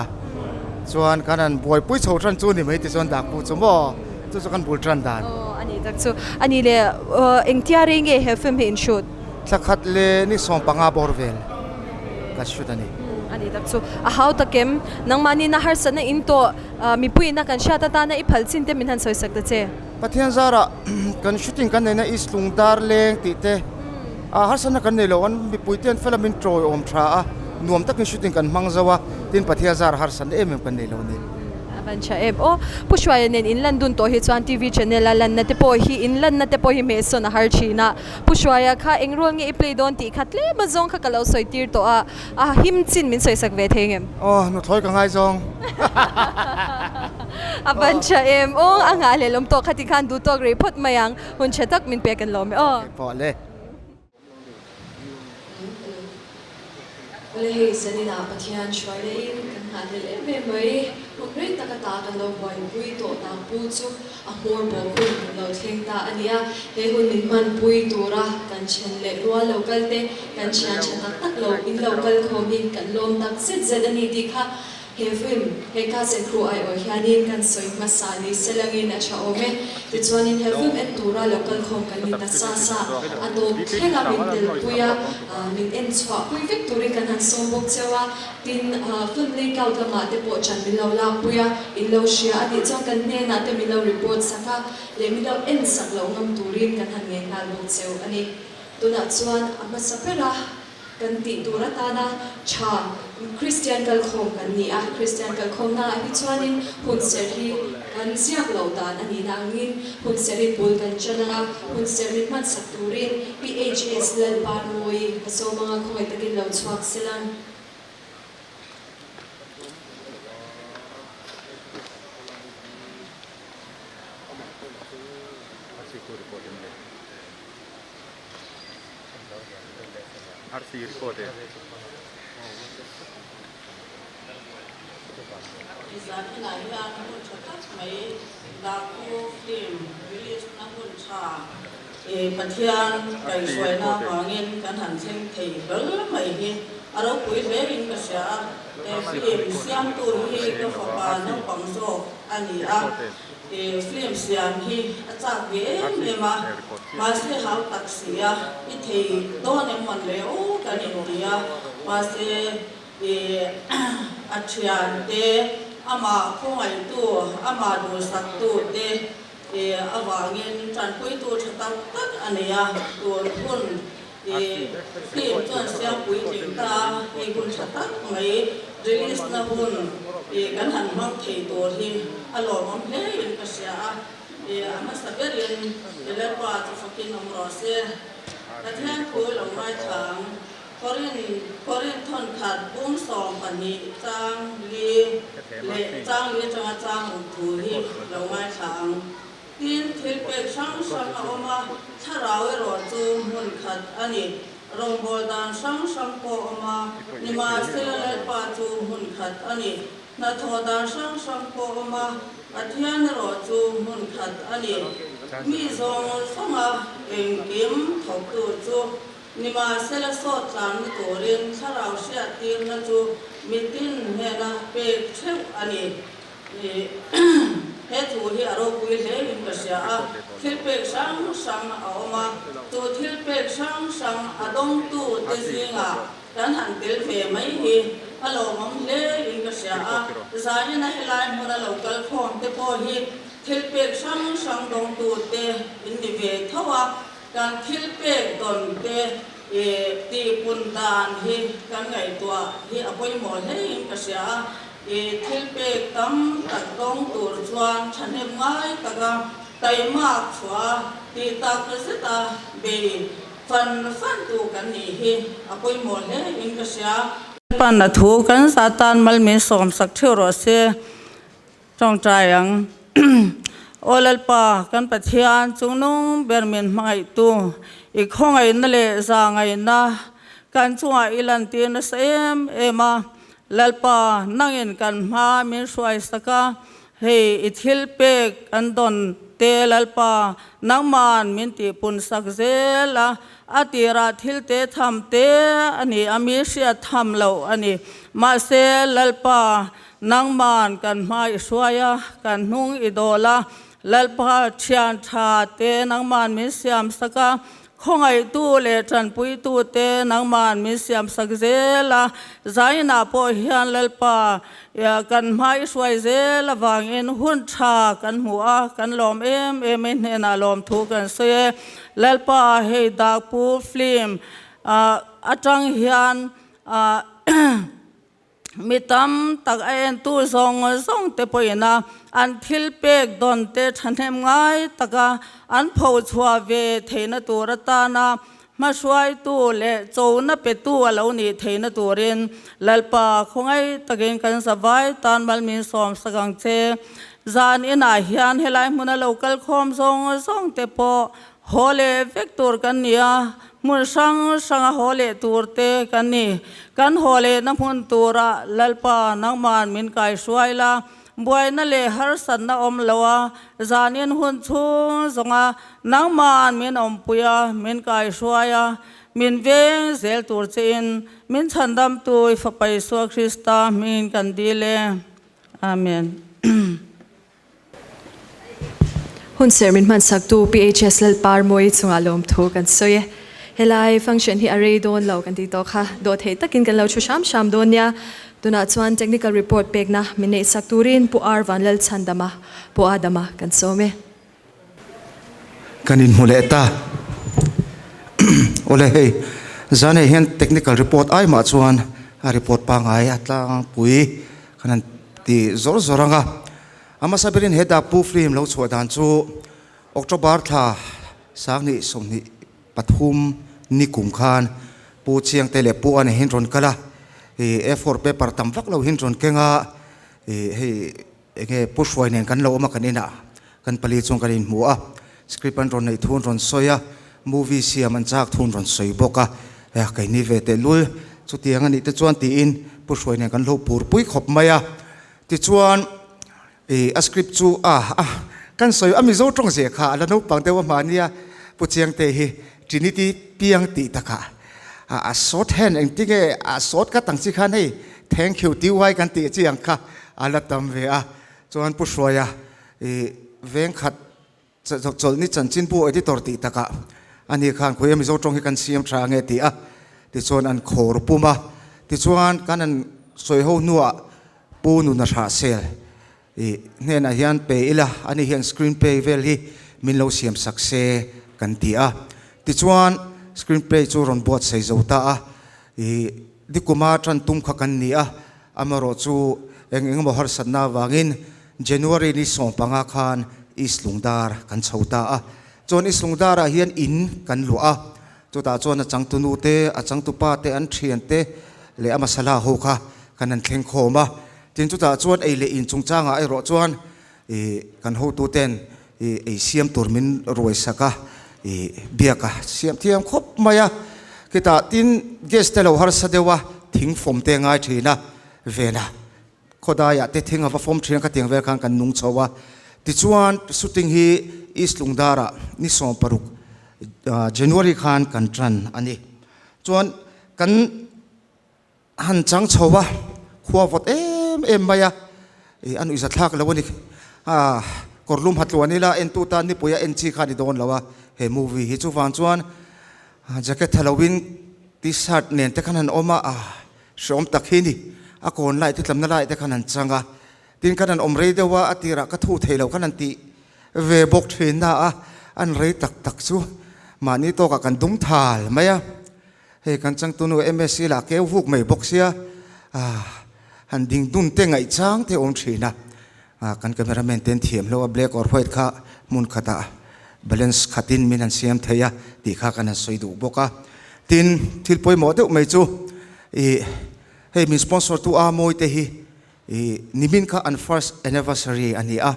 chuan kan han buaipui chho tan chu ni mai tichuan dakpu chu maw chu chu kan bul tan dan. Aw a ni tak chu a ni le engtia rei nge he film hi in shoot? Thla khat leh ni 15 bawr vel kan shoot a ni. A ni tak chu a hau takem nangmahni na harsatna in tawh mipuiin a kan hriat atana i phal chin te min han sawisak ta che. Pathian zarah kan shooting kan neihna East Lungdar leng tih te ah harsatna kan nei lo an mipui te an fel a min tawiawm tha a nuam takin shooting kan hmang zo a tin Pathian zarah harsatna em em kan nei lo a ni. A van tha em aw. Pu Hruaia nen in lan dun tawh hi chuan TV channel a lanna te pawh hi in lanna te pawh hi hmehsawn a har thin a. Pu Hruaia kha eng role nge i play dawn tih kha tlem a zawng kha ka lo sawi tir tawh a. A him chin min sawisak ve thei ngem? Aw, nuthlawi ka ngai zawng. A van tha em aw, a nghah hlel awm tawh kha tikhan duh tawk rih phawt mai ang, hun tha tak min pek an lawm e aw. Pawh le. Awle hei zaninah Pathian hruai leh in kan nghah hlel em em mai, hun rei tak ata kan lo buaipui tawh tak pu chu A hmawr bawk hun kan lo thleng ta a nia, he hun min hmanpui tura kan then leh rual lo kal te, kan thian tha tak tak lo in lo kal khawm hi kan lawm tak zet zet a ni tih kha he film, he cast and crew aiawh hianin kan sawi hmasa ni selangin a tha awm e. Tichuanin he film en tura lo kal khawm kan ni ta sa sa, a tawp thlenga min telpui a, min en chhuahpui vek turin kan han sawm bawk cheu a. Tin, film link out lamah te pawh chan min lo lakpui a, in lo hria a nih chuan kan hnenah te min lo report sak a, leh min lo en sak loh ngam turin kan han ngen nghal bawk cheu a ni. Tunah chuan a hmasa bera kan tih tur atana tha Kristian kalkhawm kan ni a, Kristian kalkhawmnaah hi chuanin hunserh hi kan ziak loh dan a nihna angin hunserhin bul kan chan ang a, hunserh min hmansak turin PHS Lalparmawii ka sawm anga khawngaih takin lo chhuak sela. Zan inah hian hun tha tak mai Dakhu film release na hun tha Pathian kaihhruaina avangin kan han thleng thei hlawl mai hi a ropui hle in ka hria a, he film siam tur hi ka fapa naupang zawk a ni a, film siam hi a chak ve em em a, mahse hau tak si a, i thei dawn em mawn le aw kan inti a, mahse a thiante, amah khawngaihtu, amah duhsaktu te avangin tanpuitu tha tak tak a nei a, tun hun team chuan siam puitling ta a, hei hun tha tak mai release na hun kan han hmang thei tur hi a lawmawm hle in ka hria a, a hmasa berin Lalpa chu fakin awm rawh se. Pathian thu lo ngaithla ang. Korin Korin thawnkhat bung 12 chang li leh chang li atanga chang ruk thu hi lo ngaithla ang. Tin, thil pek hrang hrang a awm a, thlarau erawh chu hmun khat a ni. Rawngbâwl dan hrang hrang pawh a awm a, nimahsela Lalpa chu hmun khat a ni. Hnathawh dan hrang hrang pawh a awm a, Pathian erawh chu hmun khat a ni. Mi zawng zawnga engkim thawktu chu nimahsela sawt tlanna turin thlarau hriattirna chu mitin hnena pek theuh a ni. He thu hi a ropui hle in ka hria a, thil pek hrang hrang a awm a, chu thil pek hrang hrang a dawngtu te zingah kan han tel ve mai hi a lawmawm hle in ka hria a, zaina helai hmuna lo kal khawm te pawh hi thil pek hrang hrang dawngtu te in ni ve tho a, kan thil pek dawn te tihpun dan hi kan ngaihtuah hi a pawimawh hle in ka hria a. I thil pek tam tak dawng tur chuan thahnem ngai taka taimak chhuah tih tak zeta bei fan fan tu kan nih hi a pawimawh hle in ka hria. Pan a thu kan zah tan mal min sawm sak theuh rawh se tawngtai ang. Aw Lalpa, kan Pathian chungnung ber min hmangaihtu, i khawngaihna leh zahngaihna kan chungah i lantir nasa em em a, Lalpa, nangin kan hma min hruai sak a, hei i thil pek an dawn te Lalpa, nangman min tihpun sak zel a, a tirah thil te tham te a ni a, mi hriat tham loh a ni. Mahse, Lalpa, nangman kan hma i hruai a, kan hnung i dawl a, Lalpa, thian tha te nangman min siam sak a, Khawngaihtu leh tanpuitute nangman min siamsak zel a, zainah pawh hian Lalpa kan hma i hruai zel avangin hun tha kan hmu a, kan lawm em em e hnenah lawmthu kan sawi e. Lalpa hei Dakpu film atang hian Mi tam tak a entu zawng zawng te pawhin a an thil pek dawn te thahnem ngai taka an pho chhuah ve theihna tur atana hmahruaitu leh chona petu a lo nih theihna turin Lalpa khawngaih takin kan zavai tan mal min sawm sak ang che. Zan inah hian helai hmuna lo kal khawm zawng zawng te pawh Haw leh vek tur kan ni a, hmun hrang hranga haw leh tur te kan ni. Kan haw lehna hmun turah Lalpa nangman min kaihruai la, buaina leh harsatna awm lo a, zanin hun chhung zawnga nangman min awmpui a, min kaihruai a, min veng zel tur chein min chhandamtu i Fapa Isua Krista hmingin kan dil e. Amen. Hunserh min hmansaktu PHS Lalparmawii chungah lawmthu kan sawi e. Helai function hi a rei dawn lo kan tih tawh kha dawh theih takin kan lo thu hram hram dawn nia. Tunah chuan technical report pekna min neihsak turin Pu R Vanlalchhandama, Pu Adama kan sawm e. Kan inhmu leh ta. Awle hei, zanei hian technical report ai mah chuan a report pangngai a tlangpui kan han ti zawr zawr ang a. A hmasa berin he Dakpu film lo chhuah dan chu October thla 2023 ni kum khan Pu Chiangte leh Pu Ane hin rawn kal a, ih A4 paper tam vak lo hin rawn keng a, ih hei enge Pu Hruai nen kan lo awm a kan inah kan pali chuan kan inhmu a, script an rawn neih thu an rawn sawi a, movie siam an chak thu an rawn sawi bawk a, keini ve tehlul chutiang a nih te chuan tiin Pu Hruai nen kan lo purpui khawp mai a. Tichuan, ih a script chu a a kan sawi a Mizo tawng zia kha a la naupang deuh a hmahnia Pu Chiangte hi Trinity piang tih takah a a short hand engtinge a short cut ang chi khan hei thank you TY kan tih chi ang kha a la tam ve a. Chuan Pu Hruaia ih vengkhat Chawlhni chanchinbu editor tih takah ani khan khawi a Mizo tawng hi kan siam tha ange tih a, tichuan an khawr pum a, tichuan kan an sawi ho hnuah Pu Nuna Hrah Sel i hnenah hian pe ila ani hian screen play vel hi min lo siam sak se kan ti a, tichuan screen play chu rawn buatsaih zo ta a, i Dikuma tan tum kha kan ni a, amaherawh chu eng engemaw harsatna avangin January ni 15 khan East Lungdar kan chho ta a, chuan East Lungdarah hian in kan luah a. Chutah chuan a changtunu te, a changtupa te, an thian te leh a masala ho kha kan han thleng khawm a. Tin, chutah chuan ei leh in chungchangah erawh chuan ih kan hotu ten ih ei siam tur min ruai sak a, ih biak a siam thiam khawp mai a. Khitah tin gas te lo harsa deuh a, thing fawm te a ngai thin a, vena Khawdaiah te thing a va fawm thin a, khatiang vel khan kan nung chho a. Tichuan shooting hi East Lungdarah ni 16 January khan kan tan a ni. Chuan kan han chang chho a, khua vawt em em mai a, ih a nuihza thlak lo a ni. Ah kawrlum hatluan ila entu tan nipui a en chi kha a ni dawn lo a he movie hi. Chuvang chuan jacket tha loin t-shirt nen te khan han awm a, ah Hreawm tak hi ni. A kawn lai te tlamna lai te khan an chang a, tin khan an awm rei deuh a, a tirah ka thu thei lo khan an tih ve bawk thin na a, an rei tak tak chu mahni tawkah kan dum thal mai a, hei kan changtunu MSc lah keu vuk mai bawk sia, ah han ding dun te ngaihchang te awm thin a, ah kan cameraman te an thiam hlauh a, black or white kha hmun khatah balance khatin min han siam thei a tih kha kan han sawi duh bawk a. Tin, thil pawimawh deuh mai chu ih hei min sponsor tu a mawi te hi ih nimin kha an first anniversary a ni a,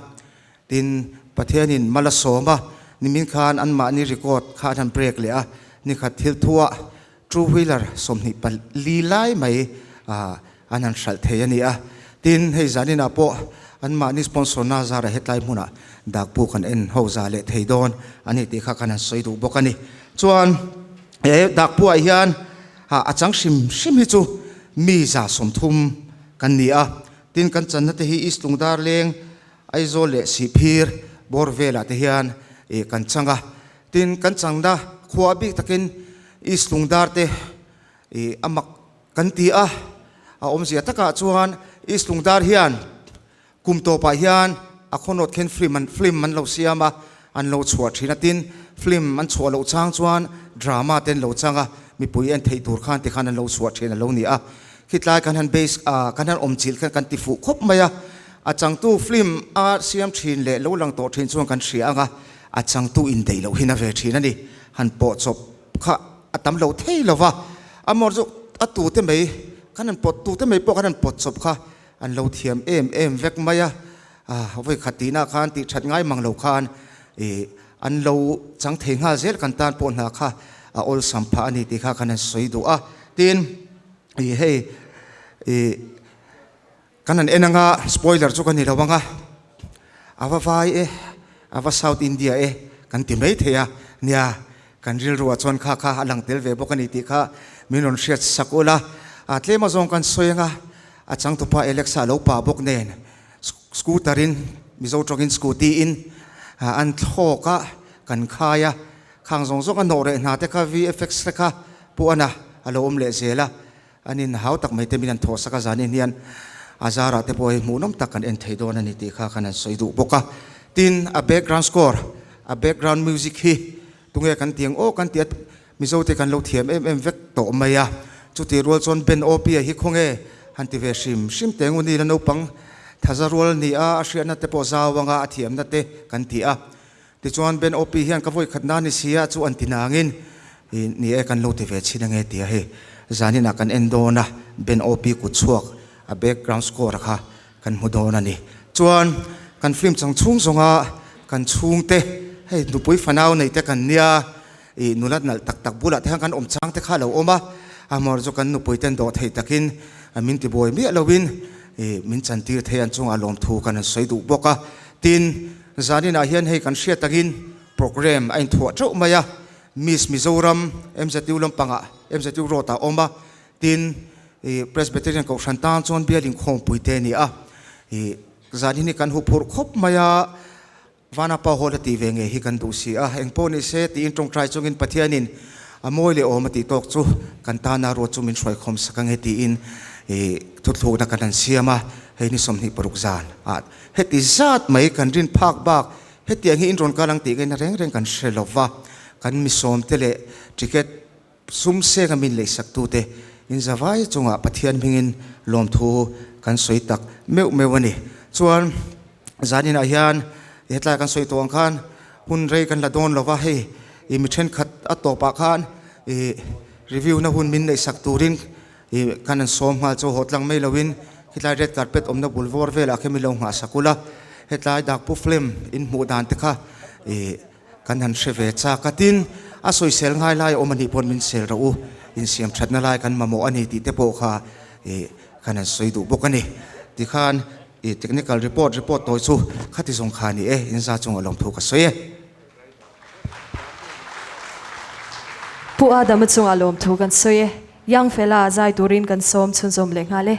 tin Pathianin mal a sawm a, nimin khan anmahni record kha an han break leh a, nikhat thil thuah two wheeler 24 lai mai ah an han hralh thei a ni a. Tin, hei zaninah pawh anmahni sponsor na zarah hetlai hmunah dakpu kan en ho za leh thei dawn a ni tih kha kan han sawi duh bawk a ni. Chuan he dakpuah hian a chang hrim hrim hi chu mi 130 kan ni a. Tin, kan channa te hi East Lungdar leng, Aizawl leh Sihphir bawr velah te hian kan chang a. Tin, kan changna khua bik takin East Lungdar te a mak Kan ti a, a awmzia takah chuan East Lungdar hian kum tawpah hian a khawnawt khen film an film an lo siam a, an lo chhuah thin a, tin film an chhuah loh chang chuan drama te an lo chang a, mipui en theih tur khan tikhan an lo chhuah thin a lo ni a. Khitlai kan han base a, kan han awm chilh khan kan ti fuh khawp mai a, a changtu film a siam thin leh lo lang tawh thin chuan kan hria ang a, a changtu indaih loh hin a ve thin a ni, han pawh chawp kha a tam lo thei lo va, a mawr chu a tute mai kan han pawt tute mai pawh kan han pawt chawp kha an lo thiam em em vek mai a, ah vawi khat tihna khan tih that ngai mang lo khan ih an lo chang thei nghal zel kan tan pawh hna kha a awlsam phah a ni tih kha kan han sawi duh a, tin ih hei ih. Kan han en anga spoiler chu ka ni lo anga, a va vai e, a va South India e kan ti mai thei a, nia kan rilruah chuan kha kha a lang tel ve bawk a ni tih kha min rawn hriat sak ula, a tlem azawng kan sawi anga a changtupa Alexa lo pah bawk nen scooter in Mizo tawngin scooty in an thlawk a kan khai a, khang zawng zawng a nawh reh hna te kha VFX te kha pawh ana a lo awm leh zel a. An in hau tak mai te min an thawh sak a, zanin hian a zarah te pawh hei hmuhnawm tak kan en thei dawn a ni tih kha kan han sawi duh bawk a. Tin, a background score, a background music hi tunge kan ti ang aw kan ti a, Mizo te kan lo thiam em em vek tawh mai a, chutih rual chuan Ben Opia hi khawnge han ti ve hrim hrim teh ngu ni la naupang thaza rual ni a, a hriatna te pawh zau anga a thiamna te kan ti a. Tichuan Ben Opi hian ka vawikhat na ni sia chu an ti nangin i ni e kan lo ti ve chhin ange tia hei zaninah kan en dawn a Ben Opi kut chhuak a background score a kha kan hmu dawn a ni. Chuan kan film chang chhung zawnga kan chhungte hei nupui fanau nei te kan nia i nula nalh tak tak bulah te khan kan awm chang te kha a lo awm a, a mawr chu kan nupui ten dawh thei takin min ti buai miah loin i min chantir thei an chungah lawmthu kan han sawi duh bawk a. Tin, zaninah hian hei kan hriat angin programme a inthuah teuh mai a, Miss Mizoram MZU lampangah MZU Road ah a awm a, tin ih Presbyterian Kohhran tan chuan bial inkhawmpui te a ni a, ih zanin hi kan huphurh khawp mai a, Vanapa Hall a tih ve ngei hi kan duh si a, engpawh ni se tiin tawngtai chungin Pathianin a mawi leh awm a tih tawk chu kan tana ruat chu min hruaikhawm sak ange tiin ih thuthlukna kan han siam a, hei ni 26 zan ah Heti zat mai kan rin phak bak hetiang hi in rawn kal ang tih ngaihna reng reng kan hre lo va, kan misawmte leh ticket sum senga min leisaktute in zavai chungah Pathian hmingin lawmthu kan sawi tak meuh meuh a ni. Chuan zaninah hian hetlai kan sawi tawh ang khan hun rei kan la dawn lo va, hei i mi thenkhat a tawpah khan I review na hun min neih sak turin i kan an sawm nghal chu haw tlang mai loin hetlai red carpet awmna bul vawr velah khin min lo nghah sak ula, hetlai Dakpu film in hmuh dan te kha i kan han hre ve chak a, tin a sawisel ngai lai a awm anih pawn min sel rawh u, insiam thatna lai kan mamawh a ni tih te pawh kha i kan han sawi duh bawk a ni. Tikhan i technical report report tawi chu khati zawng kha a ni e, inza chungah lawmthu ka sawi e. Pu Adama chungah lawmthu kan sawi e. Young fella zai turin kan sawm chhunzawm leh nghal e.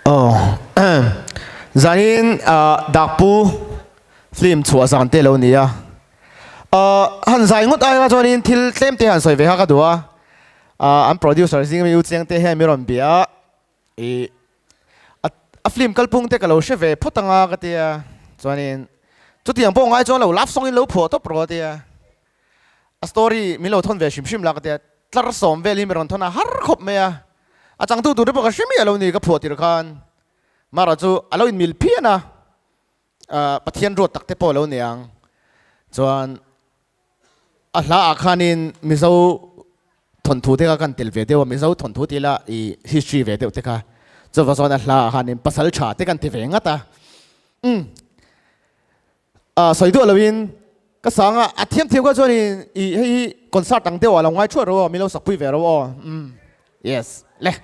Aw zanin Dakpu film chhuah zan te lo ni a. Han zai ngawt aia chuanin thil tlem te han sawi ve kha ka duh a. An producer zing ami U Chiangte hian mi rawn bia a, ih a film kalphung te ka lo hre ve phawt anga ka tia, chuanin chutiang pawh ngai chuan lo love song in lo phuah tawp rawh a tia, a story min lo thawn ve hrim hrim la ka tia, tlar sawm vel hi mi rawn thawn a har khawp mai a, a changtu tur te pawh ka hre miah lo ni ka phuah tir khan, mara chu a lo inmil phian a, Pathian ruat tak te pawh a lo ni ang, chuan. A hla ah khanin Mizo thawnthu te kha kan tel ve deuh a, Mizo thawnthu tih ila i history ve deuh te kha. Chuvang chuan a hla ah khanin pasal tha te kan ti ve ngat a. Umm ah sawi duah loin ka sang a, a thiam thiam kha chuanin i hei hi concert ang deuh ah lo ngai thuah ro aw, min lo sakpui ve ro aw. Umm yes le.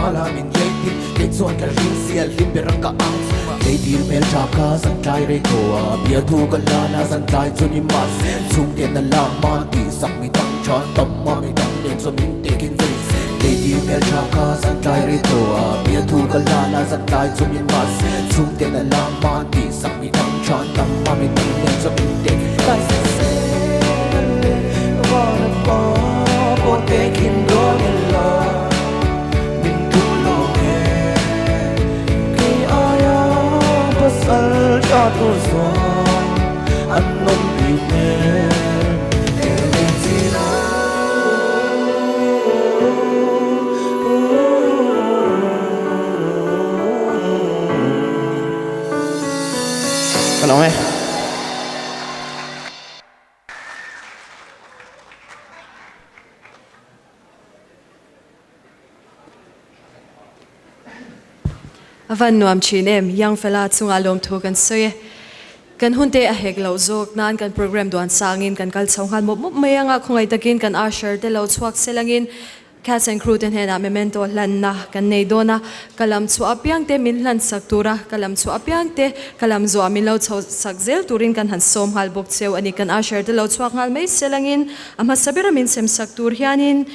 vala min ngei tin kei chuan ka ring sial hlim ber ang ka ang chunga Lei dil hmel tha ka zan tlai rei tawh a bia thu ka hlan a zan tlai chu ni mah se chhung ten a lak hman tih sak mi dang than tam a mi dang nen chuan min tekin vei se Lei dil hmel tha ka zan tlai rei tawh a bia thu ka hlan a zan tlai chu ni mah se chhung ten a lak hman tih sak mi dang than tam a mi dang nen chuan min tekin vei se Kan awm e. A van nuam thin em, Young fella chungah lawmthu kan sawi e. Kan hun te a hek loh zawk nan kan program duan sangin kan kal chho nghal mawp mawp mai anga khawngaih takin kan usher te lo chhuak selangin Cast and crew te hnenah memento hlanna kan nei dawn a, ka lam chhuah apiang te min hlan sak tur a, ka lam chhuah apiang te ka lam zuah min lo chho sak zel turin kan han sawm nghal bawk cheu a ni. Kan usher te lo chhuak nghal mai selangin a hmasa bera min sem sak tur hianin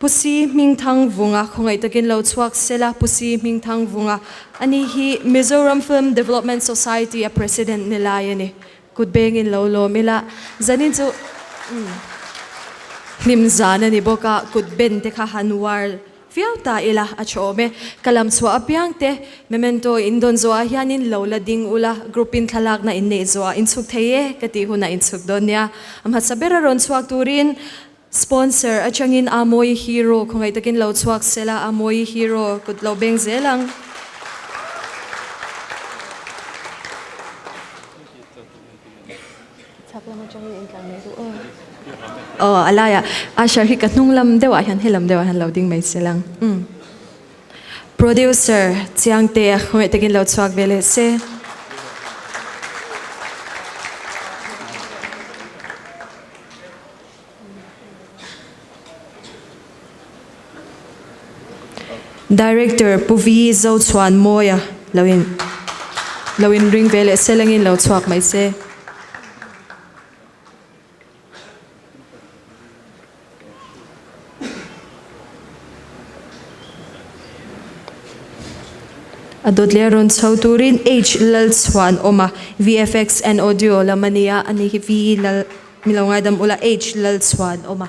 Pusi Hmingthang Vunga khawngaih takin lo chhuak sela, Pusi Hmingthang Vunga a ni hi Mizoram Film Development Society a President ni lai a ni. Kut bengin lo lawm ila, zanin chu hlim zan a ni bawk a, kut ben te kha han uar viau ta ila a tha awm e. Ka lam chhuah apiang te memento in dawn zawhah hianin lo la ding ula, group in thlalakna in neih zawhah in chhuk thei e ka tih hunah in chhuk dawn nia. A hmasa bera rawn chhuak turin sponsor atangin Amoyi Hero khawngaih takin lo chhuak sela, Amoyi Hero kut lo beng zel ang. Aw a laiah Asher hi ka hnung lam deuhah hian helam deuhah hian lo ding mai se lang. Umm. Producer Chiangtea khawngaih takin lo chhuak ve leh se. Director Pu Vi Zochhuan Mawia lo in lo in ring ve leh selangin lo chhuak mai se. A dawt leh a rawn chho turin H Lalchhuan awm a, VFX and Audio lam a nia, ani hi V Lal. Mi lo ngaidam ula H Lalchhuan awm a.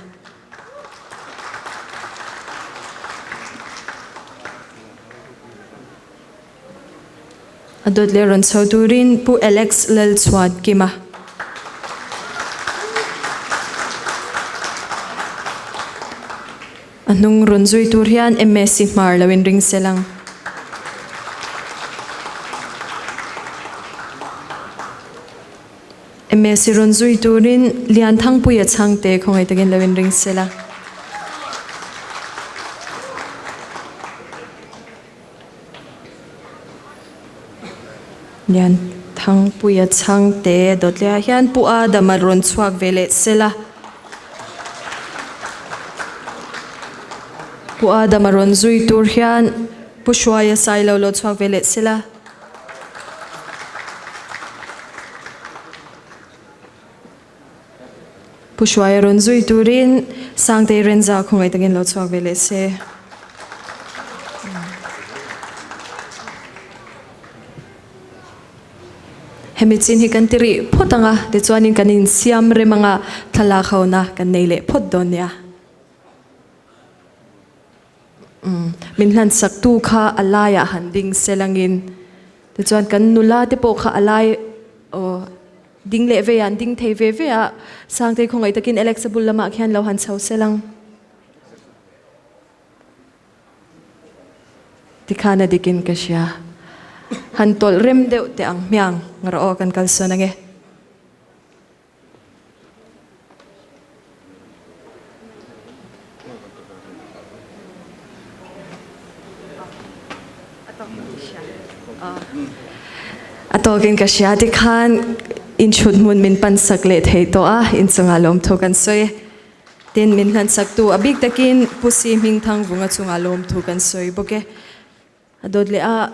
A dawt leh rawn chho turin Pu Alex Lalchhuan Kima. A hnung rawn zui tur hian MSc hmar lo in ring sel ang. Msi rawn zui turin Lianthangpuia chhangte khawngaih takin lo inring sela. Lianthangpuia chhangte dawtlehah hian Pu Adama rawn chhuak ve leh sela. Pu Adama rawn zui tur hian Pu Hruaia Sailo lo chhuak ve leh sela. Pu Hruaia rawn zui turin Sangtei Renza khawngaih takin lo chhuak ve leh se. Hemi chin hi kan ti rih phawt ang a, tichuanin kan insiam rem anga thlalak hona kan nei leh phawt dawn nia. Min hlan sak tu kha a laiah han ding sel angin tichuan kan nula te pawh kha a lai aw ding leh veiah an ding thei ve ve a, Sangtei khawngaih takin Alex-a bul lamah khian lo han chho sel ang. Tikhan a dikin ka hria. Han tawlh rem deuh teh ang hmiang rawh aw kan kalsawn ange. A tawkin ka hria tikhan inchhut hmun min pan sak leh thei tawh a, inchungah lawmthu kan sawi. Tin, min hlansak tu a bik takin Pu Si Hmingthang Vunga chungah lawmthu kan sawi bawk e. A dawt leh a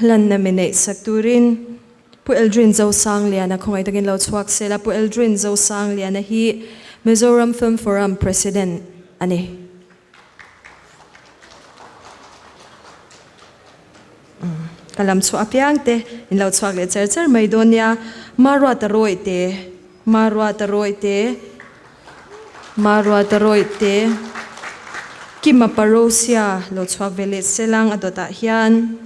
hlanna mi neih sak turin Pu Eldrin Zosangliana khawngaih takin lo chhuak sel a, Pu Eldrin Zosangliana hi Mizoram Film Forum President a ni. Ka lam chhuah apiang te in lo chhuak leh cher cher mai dawn nia. Maruata rawih te, Maruata rawih te, Maruata rawih te, Kima Parosia lo chhuak ve leh selang a dawtah hian.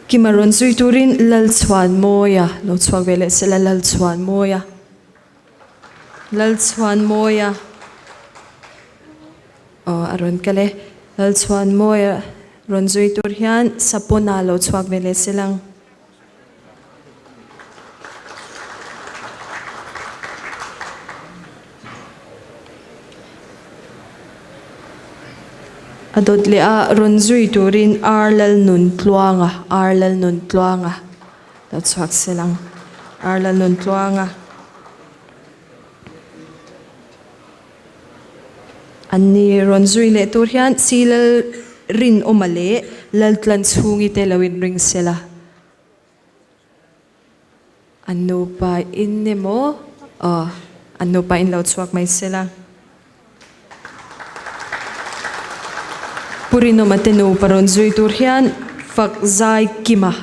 Kima rawn zui turin Lalchhuanmawia lo chhuak ve leh sela Lalchhuanmawia Lalchhuanmawia aw a rawn kal e Lalchhuanmawia rawn zui tur hian Sapona lo chhuak ve leh selang. A dawt leh a rawn zui turin Ar Lalnuntluanga, Ar Lalnuntluanga lo chhuak sel ang. Ar Lalnuntluanga. An ni rawn zui leh tur hian Si Lal Rinawma leh Laltlanchhungi te lo inring sel a. An nupa in emaw aw an nupa in lo chhuak mai sela. Pu Rinawma te nupa rawn zui tur hian fak zai kim a.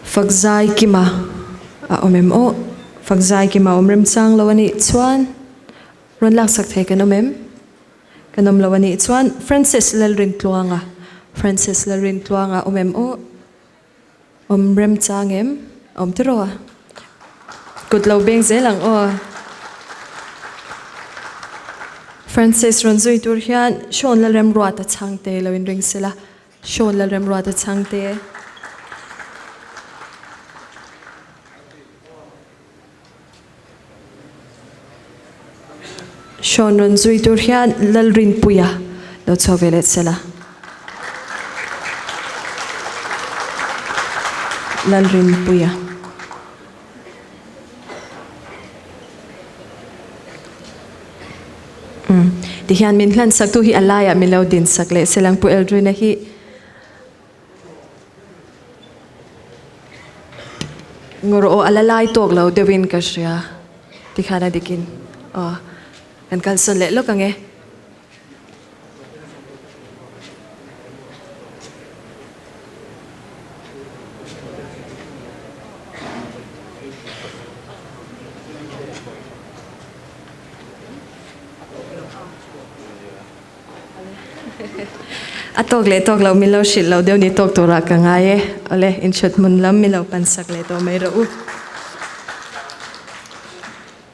Fak zai kim a a awm em aw? Fak zai kim a awm remchang lo a nih chuan rawn laksak thei kan awm em? Kan awm lo a nih chuan Francis Lalrintluanga, Francis Lalrintluanga awm em aw? Awm remchang em? Awm tiraw a? Kut lo beng zel ang aw. Francis rawn zui tur hian Sean Lalremruata chhangte lo inring sela. Sean Lalremruata chhangte. Sean rawn zui tur hian Lalrinpuia lo chhuak ve leh sela. Lalrinpuia. Umm tihian min hlan sak tu hi a laiah min lo din sak leh selang Pu Eldrina hi. Ngawr aw a la lai tawk lo deuhin ka hria tikhan a dikin aw kan kalsawn leh lawk ang e. A tawk leh tawk lo min lo hrilh lo deuh ni tawk turah ka ngai e. Awle, inchhut hmun lam min lo pan sak leh tawh mai rawh u.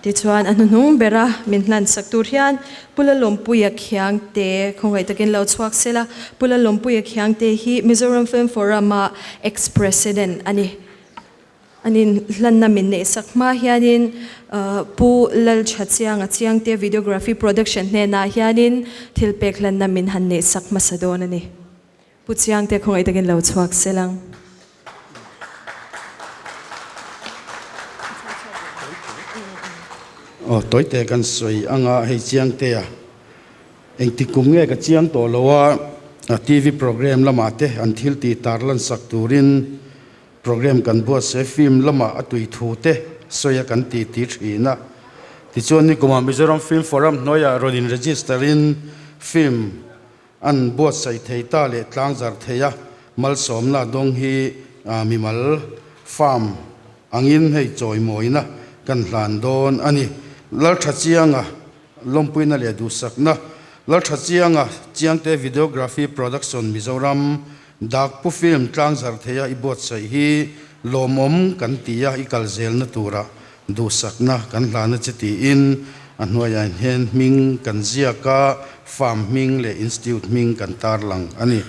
Tichuan, a hnuhnung bera min hlan sak tur hian Pu Lalawmpuia Khiangte khawngaih takin lo chhuak sela. Pu Lalawmpuia Khiangte hi Mizoram Film Forum-a ex-president a ni. An inhlanna min neih sak hma hianin Pu Lalthachianga Chiangte Videography Production hnenah hianin thil pek hlanna min han neih sak hmasa dawn a ni. Pu Chiangte khawngaih takin lo chhuak sel ang. Aw tawite kan sawi anga hei Chiangtea engti kum nge ka chiang tawh lo a, TV program lamah te an thil tih tarlan sak turin Program kan buatsaih film lamah a tui thu te sawi a kan ti ti thin a. Tichuan nikumah Mizoram Film Forum hnuaiah rawn in register in film an buatsaih thei ta leh tlangzar thei a, malsawmna dawng hi mimal farm angin hei chawimawina kan hlan dawn a ni. Lalthachianga lawmpuina leh duhsakna Lalthachianga Chiangte Videography Production Mizoram Dak Pu Film tlangzar theia i buatsaih hi lawmawm kan ti a, i kal zelna tura duhsakna kan hlana che tiin a hnuaiah hian hming kan ziak a, farm hming leh institute hming kan tarlang a ni.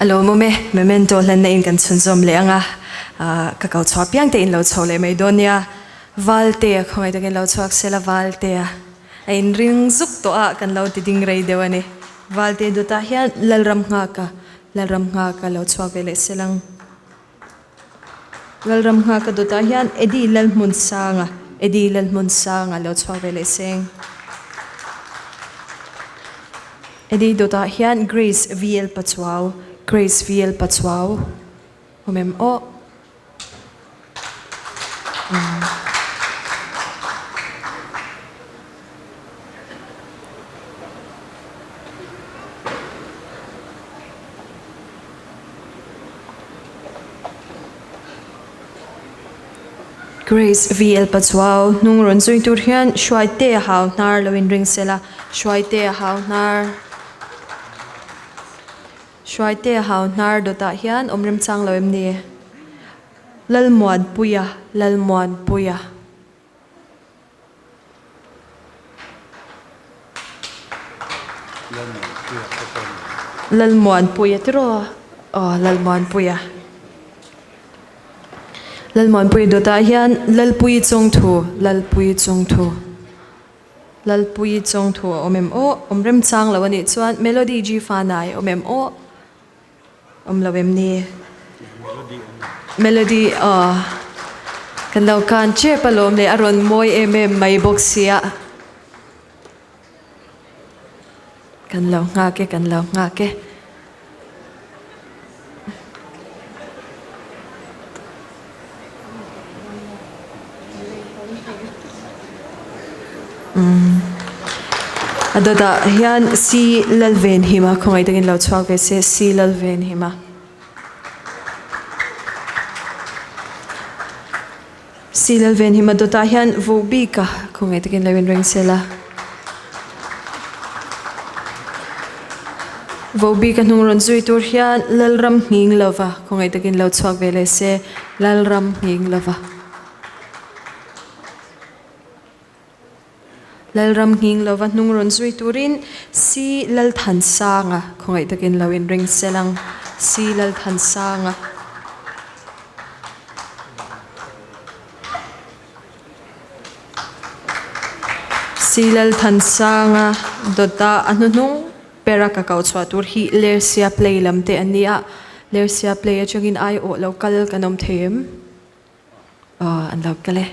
A lawmawm e, memento hlanna in kan chhunzawm leh ang a, ka ko chhuah piang te in lo chho leh mai dawn nia. Valtea khawngaih takin lo chhuak sela Valtea a in ring zuk tawh a kan lo ti ding rei deuh a ni. Valte dawtah hian Lalram nghaka Lalram nghaka lo chhuak ve leh selang. Lalram nghaka dawtah hian Eddie Lalhmunsanga Eddie Lalhmunsanga lo chhuak ve leh seng. Eddie dawtah hian Grace VL Pachuau Grace VL Pachuau awm em aw. Grace VL Pachuau hnung rawn zui tur hian Hruaite a hau hnar lo inring sela, Hruaite a hau hnar. Hruaite hau hnar dawtah hian awm remchang lo em ni? Lalmuanpuia, Lalmuanpuia. Lalmuanpuia tiraw? Aw, Lalmuanpuia. Lalmuanpuia dawtah hian Lalpuii chungthu, Lalpuii chungthu. Lalpuii chawngthu a awm em aw? Awm remchang lo a nih chuan Melody G Fanai awm em aw? Awm lo em ni? Melody aw. Kan lo kan chep alawm le a rawn mawi em em mai bawk sia. Kan lo nghak e, kan lo nghak e. A dawtah hian Si Lalvenhima khawngaih takin lo chhuak ve se, Si Lalvenhima. Si Lalvenhima dawtah hian Vohbika khawngaih takin lo inreng sela. Vohbika hnung rawn zui tur hian Lalram nghing lova khawngaih takin lo chhuak ve leh se, Lalram nghing lova. Lalram nghing lova hnung rawn zui turin Si Lalthansanga khawngaih takin lo inring sel ang. Si Lalthansanga. Si Lalthansanga dawta a hnuhnung pera ka kau chhuah tur hi Lersia play lam te an ni a. Lersia play atangin aiawh lo kal kan awm thei em? Aw, an lo kal e.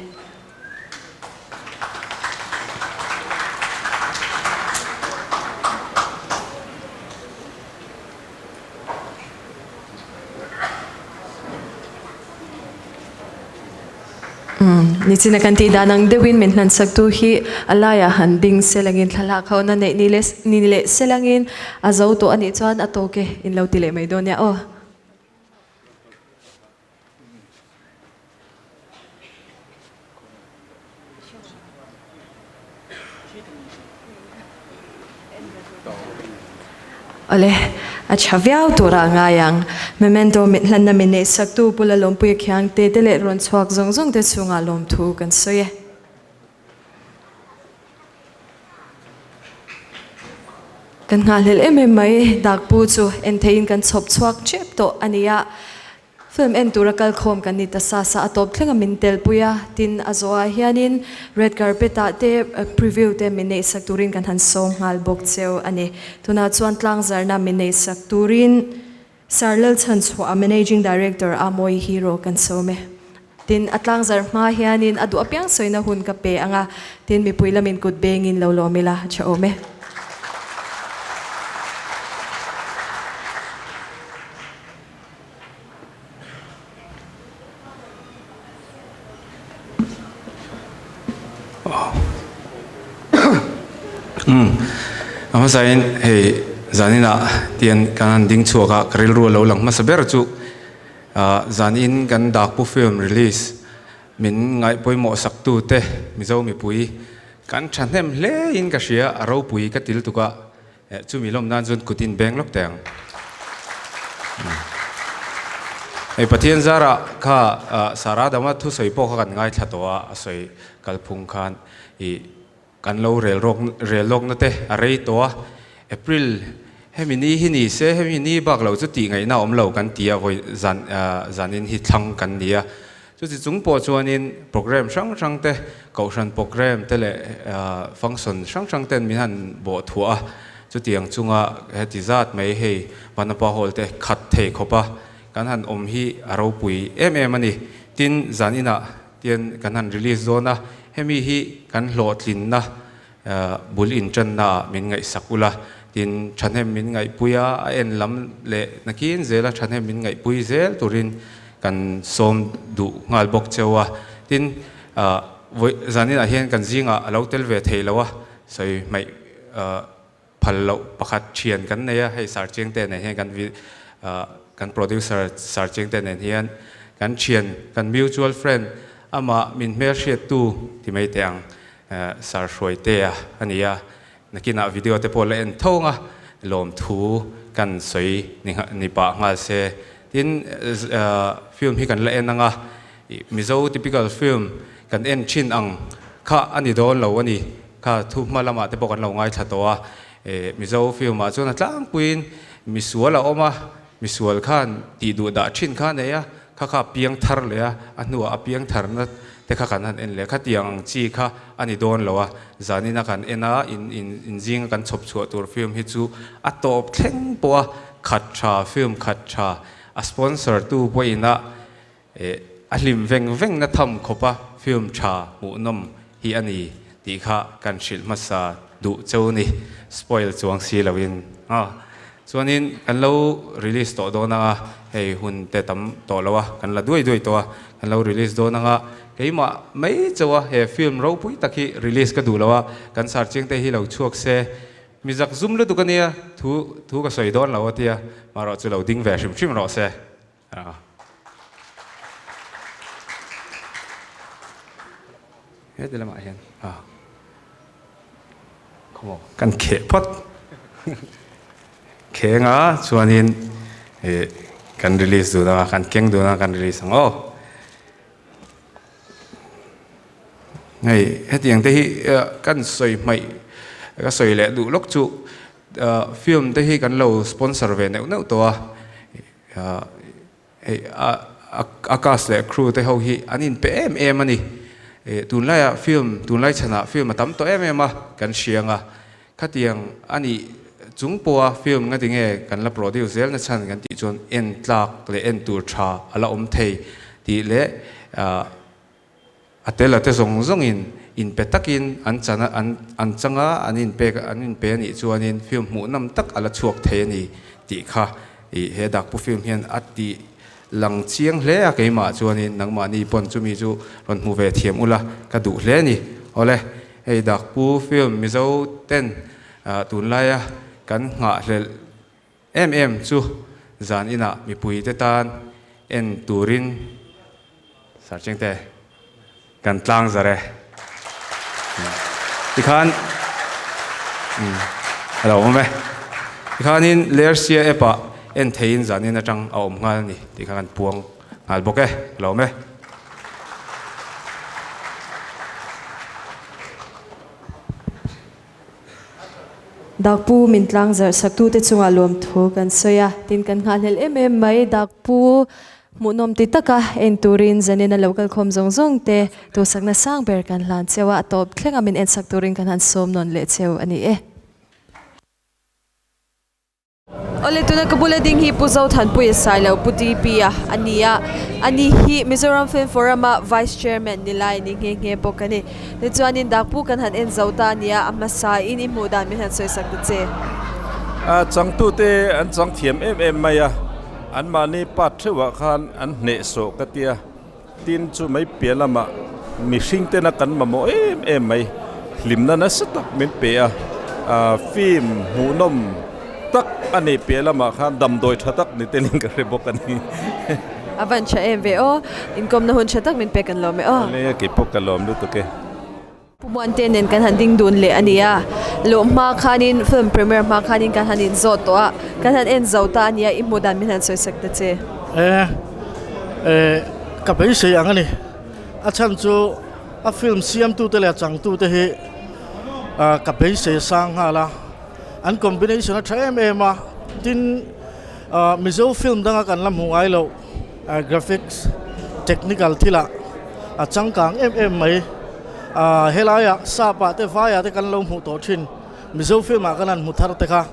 Umm, nichina kan tih dan ang deuhin min hlansak tu hi a laiah han ding selangin thlalak ho na neih ni leh ni leh selangin a zo tawh a nih chuan a tawk e in lo ti leh mai dawn nia aw. Awle, a tha viau tura a ngai ang. Memento mit hlanna min neihsaktu Pu Lalawmpuia Khiangte te leh rawn chhuak zawng zawng te chhungah lawmthu kan sawi e. Kan nghahhlelh em em mai, Dakpu chu en theihin kan chhawp chhuak tep tawh a ni a. Film en tura kal khawm kan ni ta sa sa a tawp thleng a min telpui a, tin a zawhah hianin red carpet ah te preview te min neihsak turin kan han sawm nghal bawk cheu a ni. Tunah chuan tlangzarna min neihsak turin Sir Lalchhanchhuah Managing Director a Mawi Hero kan sawm e. Tin, a tlangzar hma hianin a duh apiang sawina hun ka pe ang a, tin mipui lamin kut bengin lo lawm ila tha awm e. Umm a hmasain hei zaninah tian kan han ding chhuak a ka rilru a lo lang hmasa ber chu ah zanin kan Dakpu film release min ngaih pawimawh sak tu te Mizo mipui kan thahnem hle in ka hria a ropui ka til tuk a Chumi lawm nan chuan kut in beng lawk teh ang. Hei Pathian zarah kha Sarah dama thusawi pawh kha kan ngaithla tawh a, a sawi kalphung khan ih kan lo rel rawk rel lawkna te a rei tawh a, April Hemi ni hi ni se, hemi ni bak lo chu tih ngaihna awm lo kan ti a, vawi zan zanin hi thlang kan ni a. Chuti chung pawh chuanin programme hrang hrang te, kohhran programme te leh function hrang hrang ten min han bawh thuah a, chutiang chunga heti zat mai hei Vanapa Hall te khat thei khawp a kan han awm hi a ropui em em a ni. Tin, zan inah tian kan han release dawn a, hemi hi kan hlawhtlinna bul inṭanna ah min ngaihsak ula, tin ṭhahnem min ngaihpui a, a en lam leh nakin zela ṭhahnem min ngaihpui zel turin kan sawm duh nghal bawk cheu a, tin vawi zaninah hian kan zingah a lo tel ve thei lo a, sawi hmaih phal loh pakhat ṭhian kan nei a, hei Sarchengte nen hian kan kan producer Sarchengte nen hian kan ṭhian kan mutual friend amah min hmelhriattu ti mai teh ang. Sir Hruaitea a ni a, nakinah video te pawh la en tho ang a, lawmthu kan sawi ni pah nghal se. Tin, film hi kan la en ang a, Mizo typical film kan en thin ang kha a ni dawn lo a ni. Kha thu hma lamah te pawh kan lo ngaithla tawh a, Mizo film ah chuan a tlangpuiin misual a awm a, misual khan tih duh dah thin kha a nei a, Kha kha a piang thar leh a, a hnuah a piang tharna te kha kan han en leh. Khatiang ang chi kha a ni dawn lo a, zanina kan en a, in in inzinga kan chhawp chhuah tur film hi chu a tawp thleng pawh a, khat tha film khat tha, a sponsor tu pawhin a eh a hlim veng veng na tham khawp a film tha hmuhnawm hi a ni tih kha kan hrilh hmasa duh cheu ni, spoil chuang si loin a. Chuanin kan lo release tawh dawn anga hei hun te tam tawh lo a, kan la duai duai tawh a, kan lo release dawn anga keimah mai chauh a he film ropui tak hi release ka duh lo a, kan sar chiang te hi lo chhuak se, mi zak zum lutuk ania thu thu ka sawi dawn lo a tia, marawh chu lo ding ve hrim hrim rawh se. Heti lamah hian a khawmaw kan kheh phawt kheng a chuanin ih kan release dun anga kan keng dun anga kan release ang aw hei hetiang te hi kan sawi hmaih ka sawi leh duh lawk chu film te hi kan lo sponsor ve neuh neuh tawh a. Hei a cast leh crew te ho hi an inpe em em a ni. Tunlaiah film, tunlai chhanah film a tam tawh em em a, kan hria ang a. Khatiang a nih chung pawha film nga tinge kan la produce zel na chhan kan tih chuan en tlak leh en tur tha a la awm thei tih leh A tel a te zawng zawngin inpe takin an chan a, an an chang a, an inpek an inpe a nih chuanin film hmuhnawm tak a la chhuak thei a ni tih kha ih he Dakpu film hian a ti lang chiang hle a keimah chuanin nangmahni pawn chumi chu rawn hmu ve thiam ula ka duh hle a ni. Awle, hei Dakpu film Mizo ten tunlaia kan nghahhlelh Em em chu zan inah mipui te tan en turin Sarchengte kan tlang zar e. Tikhan a lo awm e. Tikhanin Lersia app ah en theiin zan in atang a awm nghal a ni tih kha kan puang nghal bawk e. A lo awm e. Dakpu min tlang zarh saktute chungah lawmthu kan sawi a, tin kan nghahhlelh em em mai. Dakpu hmuhnawm ti taka en turin zanin a lo kalkhawm zawng zawng te duhsakna sang ber kan hlan cheu a, a tawp thlenga min ensak turin kan han sawm nawn leh cheu a ni e. Awle tuna ka bula ding hi Pu Zothanpuia Sailo Pu DP a a ni a, ani hi Mizoram Film Forum a Vice Chairman ni lai ni nghe nghe bawk a ni. Tichuanin Dakpu kan han en zo ta a nia, a hmasa in i hmuh dan min han sawi sak ta che. A changtute an chang thiam em em mai a, anmahni part theuhah khan an hnehsawh ka tia. Tin, chu mai piah lamah mihring tena kan mamawh em em mai, hlimna nasa tak min pe a, film hmuhnawm tak a nih piah lamah khan damdawi tha tak ni telin ka hre bawk a ni. A van tha em ve aw, inkawmna hun tha tak min pek kan lawm e aw. Awle, keipawh ka lawm lutuk e. Pu Muante nen kan han ding dun leh a ni a, luh hma khanin film premiere hma khanin kan han inzawt tawh a, kan han en zo ta a nia, i hmuh dan min han sawi sak ta che. E, e, ka beisei ang a ni. A chhan chu a film siamtute leh a changtute hi ka beisei sang nghal a. An combination a tha em em a, tin Mizo film danga kan la hmuh ngai loh graphics technical thilah a changkang em em mai. Helaiah sap-ah te vaiah te kan lo hmuh tawh thin Mizo film ah kan han hmu thar te kha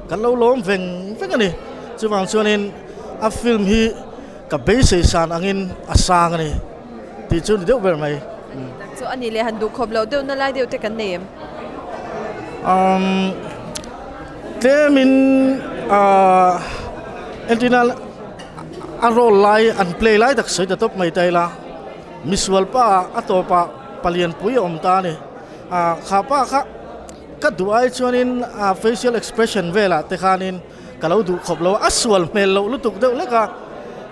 kan lo lawm veng veng a ni. Chuvang chuanin a film hi ka beisei san angin a sang a ni tih chu ni deuh ber mai. Tak chu a ni leh han duh khawp loh deuh na lai deuh te kan nei em? Umm tlemin ahh entirna a role lai an play lai tak sawi ta tawp mai ta ila misual pa a tawpah palianpui a awm ta a ni. Ah kha pa kha ka duh ai chuanin a facial expression velah te khanin ka lo duh khawp lo a, a sual hmel loh lutuk deuh lek a,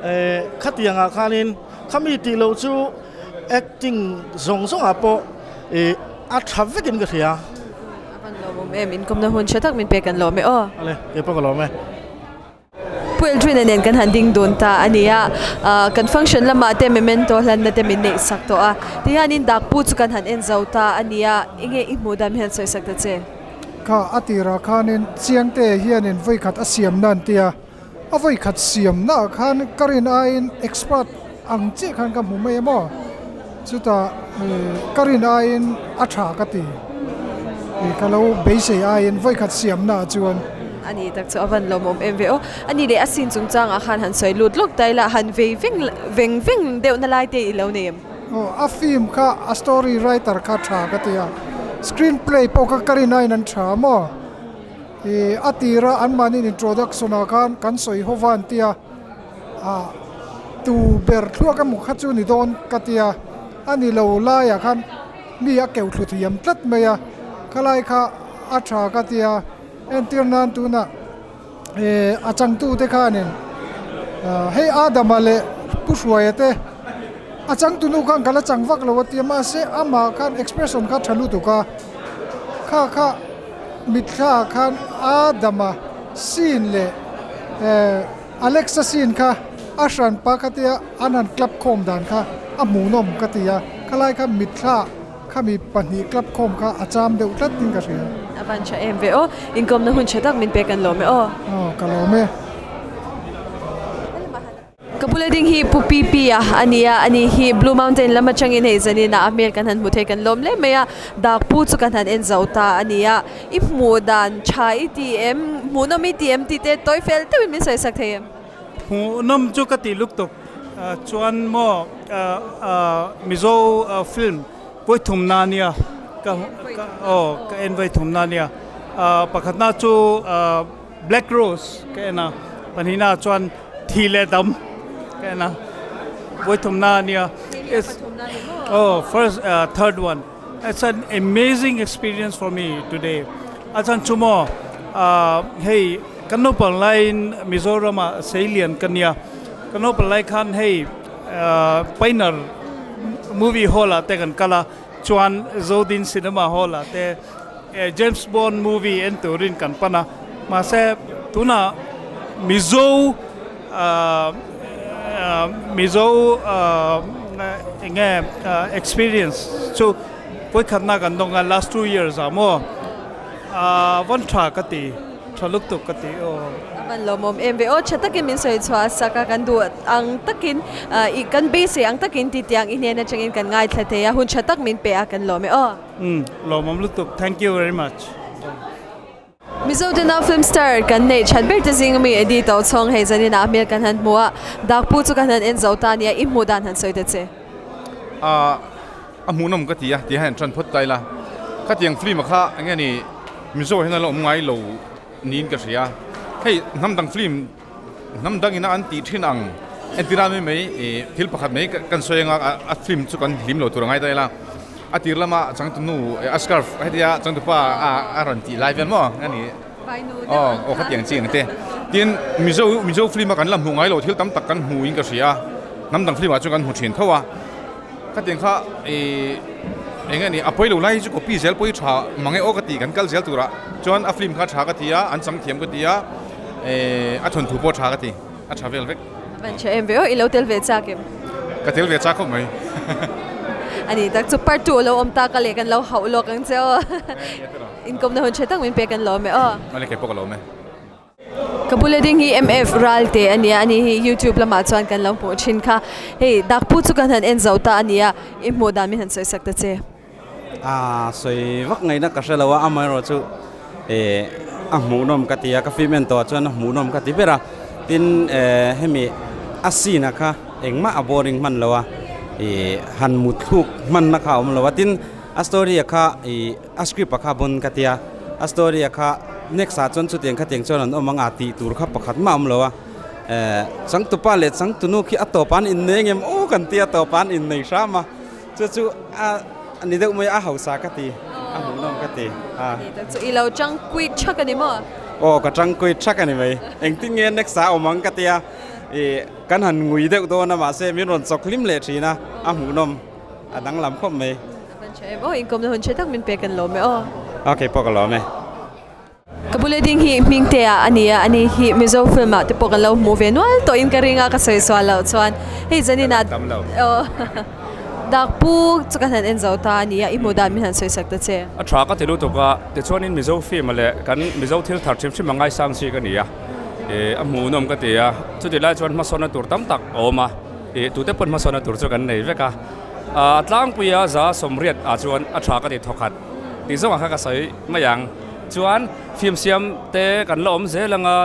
eh khatiangah khanin khami tih loh chu acting zawng zawngah pawh ih a tha vekin ka hria. A van lawmawm em, inkawmna hun tha tak min pek kan lawm e aw. Ale, keipawh ka lawm e. Pu Eldrina nen kan han ding dun ta a ni a, kan function lamah te memento hlanna te min neih sak tawh a, tihianin dak pu chu kan han en zo ta a ni a, enge i hmuh dan hian sawi sak ta che? Kha a tirah khanin Chiangte hianin vawikhat a siamna an ti a, a vawikhat siamna ah khan ka rin aiin expert ang chiah khan ka hmu mai a maw, chutah ka rin aiin a tha ka ti. Ka lo beisei aiin vawikhat siamna ah chuan. A ni tak chu a van lawmawm em ve aw. A ni leh a sin chungchangah khan han sawi lut lawk ta ila han vei veng veng veng deuh na lai te i lo nei em? Aw a film kha a story writer kha tha ka ti a, screen play pawh kha ka rin aiin an tha maw? Ih a tira anmahni introduction ah khan kan sawi ho va an tia ah tu ber thluak emaw kha chu ni dawn ka tia a ni lo laiah khan mi a keuh thlu thiam tlat mai a, khalai kha a tha ka tia entir nan tunah eh a changtu te khanin hei Adama leh Pu Hruaia te a changtu nu khan ka la chang vak lo a tia mahse amah khan expression kha tha lutuk a kha kha mitthla khan Adama scene leh eh Alexa scene kha a hran pa kha tia an han club khawm dan kha a hmuhnawm ka ti a, khalai kha mitthla khami pahnih club khawm kha a cham deuh tlat in ka hria. A van tha em ve aw, inkawmna hun tha tak min pek an lawm e aw. Aw ka lawm e. Ka bula ding hi Pu Pipi a a ni a, ani hi Blue Mountain lam atangin hei zanin ah a hmel kan han hmu thei kan lawm hle mai a, dak pu chu kan han en zo ta a ni a, i hmuh dan tha i ti em, hmuhnawm i ti em tih te tawi fel deuhin min sawi sak thei em? Hmuhnawm chu ka ti luk tuk chuan maw Mizo film Vawithumna ania ka aw ka en Vawithumna ania pakhatna chu Black Rose ka en a pahnihna chuan Thi leh Dam ka en a Vawithumna ania aw first third one it's an amazing experience for me today a chhan chu maw hei Kan naupang laiin Mizoramah seilian ka nia. Kan naupang lai khan hei Pioneer movie hall ah te kan kal a, chuan Zodin cinema hall ah te James Bond movie en turin kan pan a. Mahse tunah Mizo Mizo enge experience chu vawikhatna kan dawng a last 2 years ah maw a van tha ka ti. Tha lutuk ka ti aw. A van lawmawm em ve aw, tha takin min sawi chhuah a sak a, kan duh ang takin ih kan beisei ang takin ti tiang i hnen atangin kan ngaithla thei a, hun tha tak min pe a kan lawm e aw. Umm lawmawm lutuk, thank you very much. Mizo te nau film star kan neih that ber te zing ami Eddie Tochhawng hei zanin ah hmel kan han hmu a, Dakpu chu kan han en zo ta ania, i hmuh dan han sawi ta che. A a hmuhnawm ka ti a, ti hian tan phawt ta ila. Khatiang film ah kha eng nge ni Mizo hian a la awm ngai lo niin ka hria. Hei hnam dang film hnam dang ina an tih thin ang entir a mai mai ih thil pakhat mai kan sawi anga a film chu kan hlim lo tur a ngai ta ila. A tir lama changtunu a scarf hetia changtupa a rawn tih lai vel maw a ni aw aw khatiang chi ang te. Tin Mizo Mizo film a kan la hmuh ngai lo thil tam tak kan hmu in ka hria. Hnam dang film ah chuan kan hmu thin tho a. Khatiang kha ih eng nge ni a pawi lo lai hi chu copy zel pawi tha mang e aw ka tih kan kal zel turah chuan a film kha tha ka ti a an chang thiam ka ti a eh a thawnthu pawh tha ka ti a tha vel vek. A van tha em ve aw i lo tel ve chak em? Ka tel ve chak khawp mai. Ani tak chu part 2 lo awm ta ka leh kan lo hauh lawk ang che aw. Inkawmna hun tha tak min pek an lawm e aw. Ani kei pawh ka lawm e. Ka bula ding hi MF Ralte a nia, ani hi YouTube lamah chuan kan lo hmuh thin kha. Hei Dakpu chu kan han en zo ta a nia, i hmuh dan min han sawi sak ta che. A sawi vak ngaihna ka hre lo a, amaherawh chu eh a hmuhnawm ka ti a, ka film en tawhah chuan a hmuhnawm ka ti ber a, tin eh hemi a scene ah kha engmah a boring hman lo a, ih han mutthluk hmanna kha a awm lo a, tin a story ah kha ih a script ah kha bon ka ti a, a story ah kha next ah chuan chutiang khatiang chuan an awm ang a tih tur kha pakhat mah a awm lo a, eh changtupa leh changtunu khi a tawp an innei ang em aw kan ti a, tawp an innei hram a. Chu chu a ni deuh mai a hausa ka ti, a hmuhnawm ka ti. Chu i lo tang kuit thak a ni maw? Aw ka tang kuit thak a ni mai. Engtin nge next ah awm ang ka tia i kan han ngui deuh dawn a mahse min rawn chawk hlim leh thin a, a hmuhnawm a danglam khawp mai. A van tha em aw, inkawmna hun tha tak min pek kan lawm e aw. Ok pawh ka lawm e. Ka bula ding hi Hmingtea a ni a, ani hi Mizo film ah te pawh kan lo hmuh ve nual tawh in ka ring a, ka sawi sual loh chuan hei zanin ah Dakpu chu kan han en zo ta a ni a, i hmuh dan min han sawi sak ta che. A tha ka ti lutuk a, tichuanin Mizo film ah leh kan Mizo thil thar hrim hrim a ngaisang chi ka ni a, ih a hmuhnawm ka ti a, chutih lai chuan hmasawnna tur tam tak a awm a, ih tute pawn hmasawnna tur chu kan nei vek a, a tlangpuia za sawmriat ah chuan a tha ka ti thawkhat tih zawngah kha ka sawi mai ang. Chuan film siam te kan la awm zel anga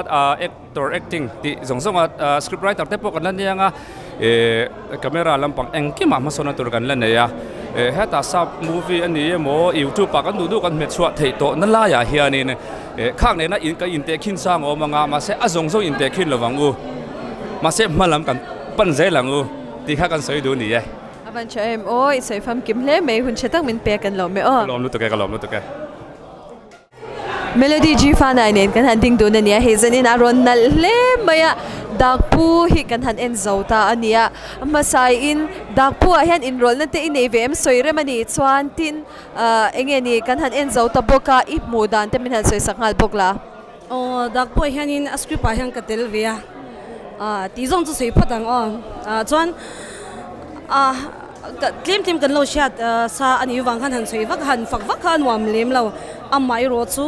actor acting tih zawng zawng a script writer te pawh kan la nia anga eh camera lampang engkimah hmasawnna tur kan la nei a eh hetah sap movie a ni emaw youtube ah kan duh duh kan hmet chhuah theih tawh na laiah hianin eh khak nena in kan intehkhin sang a awm anga mahse a zawng zawng intehkhin lovang u mahse hma lam kan pan zel ang u tih kha kan sawi duh a ni e. A van tha em aw i sawi famkim hle mai hun tha tak min pek an lawm e aw. Ka lawm lutuk e ka lawm lutuk e. Melody G Fanai nen kan han ding dun a nia, hei zanin a rawn nalh hle mai a, Dakpu hi kan han en zo ta a nia, a hmasaiin Dakpu ah hian inrawlhna te i nei ve em sawi rem a nih chuan tin ah enge ni kan han en zo ta bawk a, i hmuh dan te min han sawi sak nghal bawk la. Aw Dakpu ah hianin a script ah hian ka tel ve a, ah tih zawng chu sawi phawt ang aw, ah chuan ah Tlem tlem kan lo hriat sa a nih vang khan han sawi vak a, han fak vak kha a nuam lem lo. Amaherawh chu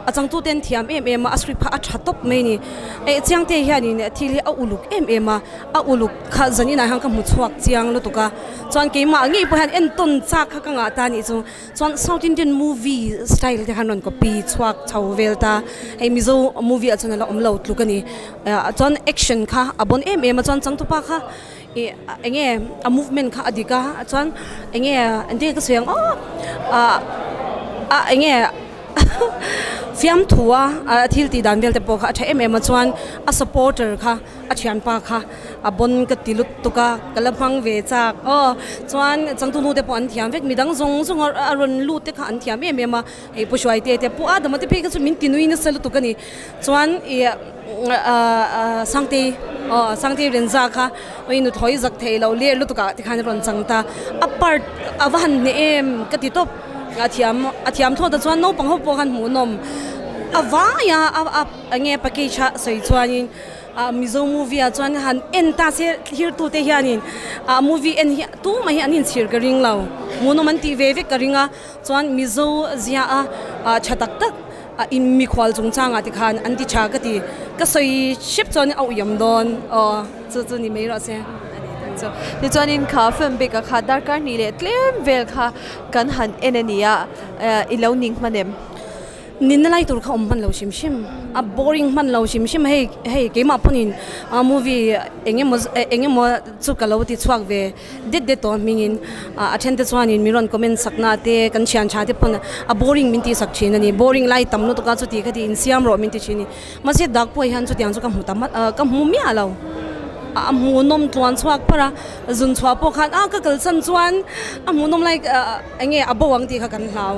a changtute an thiam em em a, a script kha a tha tawp mai a ni. Eh Chiangte hianin thil hi a uluk em em a, a uluk kha zan inah hian ka hmu chhuak chiang lutuk a. Chuan keimah ngei pawh hian entawn chak kha ka ngah ta a nih chu. Chuan South Indian movie style te khan rawn copy chhuak chho vel ta. Hei Mizo movie ah chuan a la awm lo tluk a ni. Chuan action kha a bon em em a, chuan changtupa kha. Ih enge a movement kha a dik a chuan enge engtin nge ka sawi ang aw ah ah enge fiamthu a a thil tih dan vel te pawh kha a tha em em a chuan a supporter kha a thianpa kha a bon ka ti lutuk a ka la hmang ve chak aw chuan changtu nu te pawh an thiam vek midang zawng zawng a rawn lut te kha an thiam em em a hei pu hruai te te pu Adama te phei kha chu min ti nui nasa lutuk a ni chuan ih. Sangtei aw Sangtei Renza kha ui nuthawi zak thei lo ler lutuk ah tikhan a rawn chang ta a part a va han hneh em ka ti tawp a thiam a thiam thawt ah chuan naupang ho pawh khan hmuhnawm a vai a a eng nge package a sawi chuanin ah Mizo movie ah chuan han en ta se thlir tu te hianin ah movie en hi tumah hi an inchhir ka ring lo hmuhnawm an tih ve vek ka ring a chuan Mizo zia a ah tha tak tak. A in mikhual chungchangah te khan an ti tha ka ti. Ka sawi hrep chuan a uiam dawn aw chu chu ni mai rawh se. Chu tichuanin kha film bik ah kha darkar hnih leh tlem vel kha kan han en a ni a, i lo ning hman em? Ninna lai tur kha awm hman lo hrim hrim, a boring hman lo hrim hrim hei hei keimah pawhin movie eng emaw eng emaw chu ka lo ti chhuak ve. Det det tawh hmingin a then te chuanin min rawn comment sakna te kan thian tha te pawn a boring min tih sak thin a ni boring lai tam lutuk a chuti kha ti insiam rawh min ti thin a ni mahse dak pawh hian chutiang chu ka hmu tam ka hmu miah lo a hmuhnawm tluan chhuak phar a zun chhuah pawh khan a ka kalsan chuan a hmuhnawm lai eng nge a bo ang tih kha kan hlau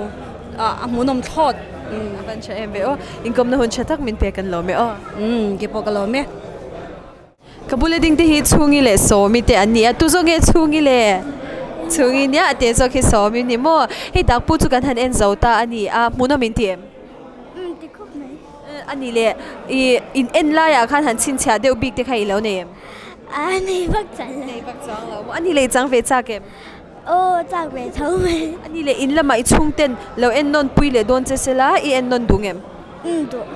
a hmuhnawm thlawt. A van tha em ve aw inkawmna hun tha tak min pek kan lawm e aw. Umm keipawh ka lawm e. Ka bula ding te hi Chhungi leh Sawmi te an ni a, tu zawk nge Chhungi le? Chhungi nia a te zawk hi Sawmi ni maw? Hei Dakpu chu kan han en zo ta a ni a, hmuhnawm in ti em? Umm ti khawp mai. A ni le, i in en laiah khan han chhinchhiah deuh bik te kha i lo nei em? A nei vak chuang lo. Nei vak chuang lo maw? A ni le i chang ve chak em? Aw chak ve tho mai. Ani leh in lamah i chhungten lo en nawn pui leh dawn che sela i en nawn duh ngem? Umm duh.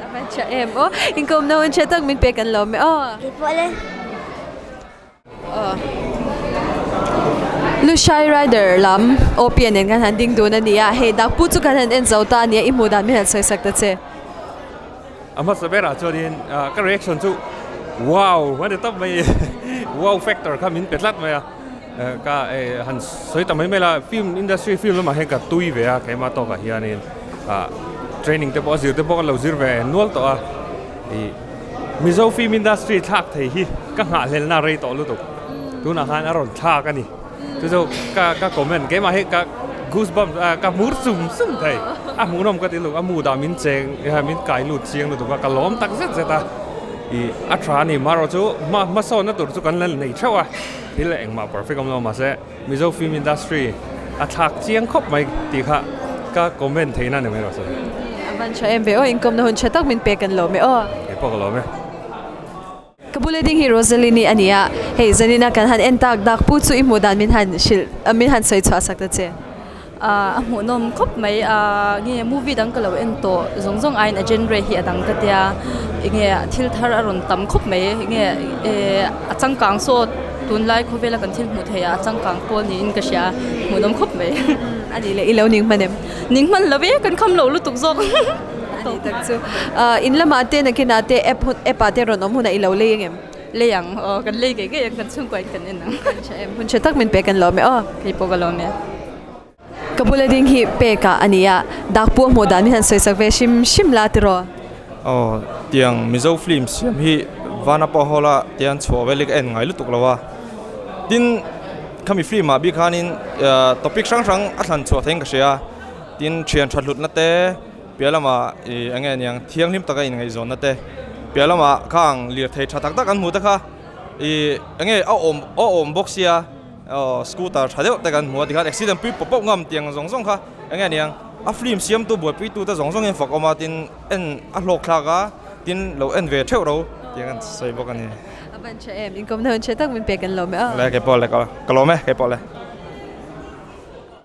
A va tha em aw. Inkawmna hun hre tak min pek an lo awm e aw. Keipawh le. Lushai Rider lam OP nen kan han ding dun a ni a, hei dak pu chu kan han en zo ta a ni a, i hmuh dan min han sawi sak ta che. A hmasa berah chuanin ka reaction chu wow a ni tawp mai wow factor kha min pe tlat mai a, ka han sawi ta mai mai la film industry film lamah hian ka tui ve a keimah tawkah hianin training te pawh a zir te pawh ka lo zir ve nual tawh a ih. Mizo film industry thlak thei hi ka nghahhlelna a rei tawh lutuk. Tunah khan a rawn thlak a ni. Chu chu ka ka comment keimah hi ka goosebumps ah ka hmur sum sum thei. A hmuhnawm ka ti lutuk a mood ah min cheng min kai lut chiang lutuk a ka lawm tak zet zet a. Ih a tha a ni marawh chu hma hmasawnna tur chu kan la nei theuh a thil engmah perfect awm lo mahse Mizo film industry a thlak chiang khawp mai tih kha ka comment theihna a ni mai rawh se. A van tha em ve aw, inkawmna hun tha tak min pek an lawm e aw. Kei pawh ka lawm e. Ka bula ding hi Rosaline-i a ni a, hei zanina kan han en tak dak pu chu i hmuh dan min han hrilh min han sawi chhuah sak ta che. A hmuhnawm khawp mai a nge movie dang ka lo en tawh zawng zawng aiin a genre hi a dang ka tia enge thil thar a rawn tam khawp mai enge a changkang sawt tunlai khawvela kan thil hmuh theih ah a changkang pawl niin ka hria hmuhnawm khawp mai. A nih leh i lo ning hman em? Ning hman lo e kan kham lo lutuk zawk. A nih tak chu. In lamah te nakinah te app hun app ah te rawn awm hunah i lo lei angem? Lei ang aw kan lei ngei ngei ang kan chhungkua in kan en ang. Kan tha em hun tha tak min pek an lawm e aw. Kei pawh ka lawm e. Ka bula ding hi pek ah a ni a, dak pawh hmuh dan min han sawi sak ve hrim hrim la tiraw? Aw tiang Mizo film siam hi vana pawh haw la tiang chhuah vel hi ka en ngai lutuk lo a, tin khami film ah bik khanin topic hrang hrang a thlan chhuah theiin ka hria a, tin thian tha hlutna te Piah lamah ih eng nge niang thianghlim taka inngaihzawnna te, piah lamah khang lirthei tha tak tak an hmuh te kha ih eng nge a awm a awm bawk sia aw scooter tha deuh te kan hmu a tikhan accident pui pawp pawp ngam tiang zawng zawng kha eng nge niang a film siamtu buaipuitu te zawng zawng hian fak awm a tin en a hlawk thlak a tin lo en ve theuh ro tiang an sawi bawk a ni. A van tha em, inkawmna hun tha tak min pek kan lawm e aw. Le keipawh le ka lawm e keipawh le.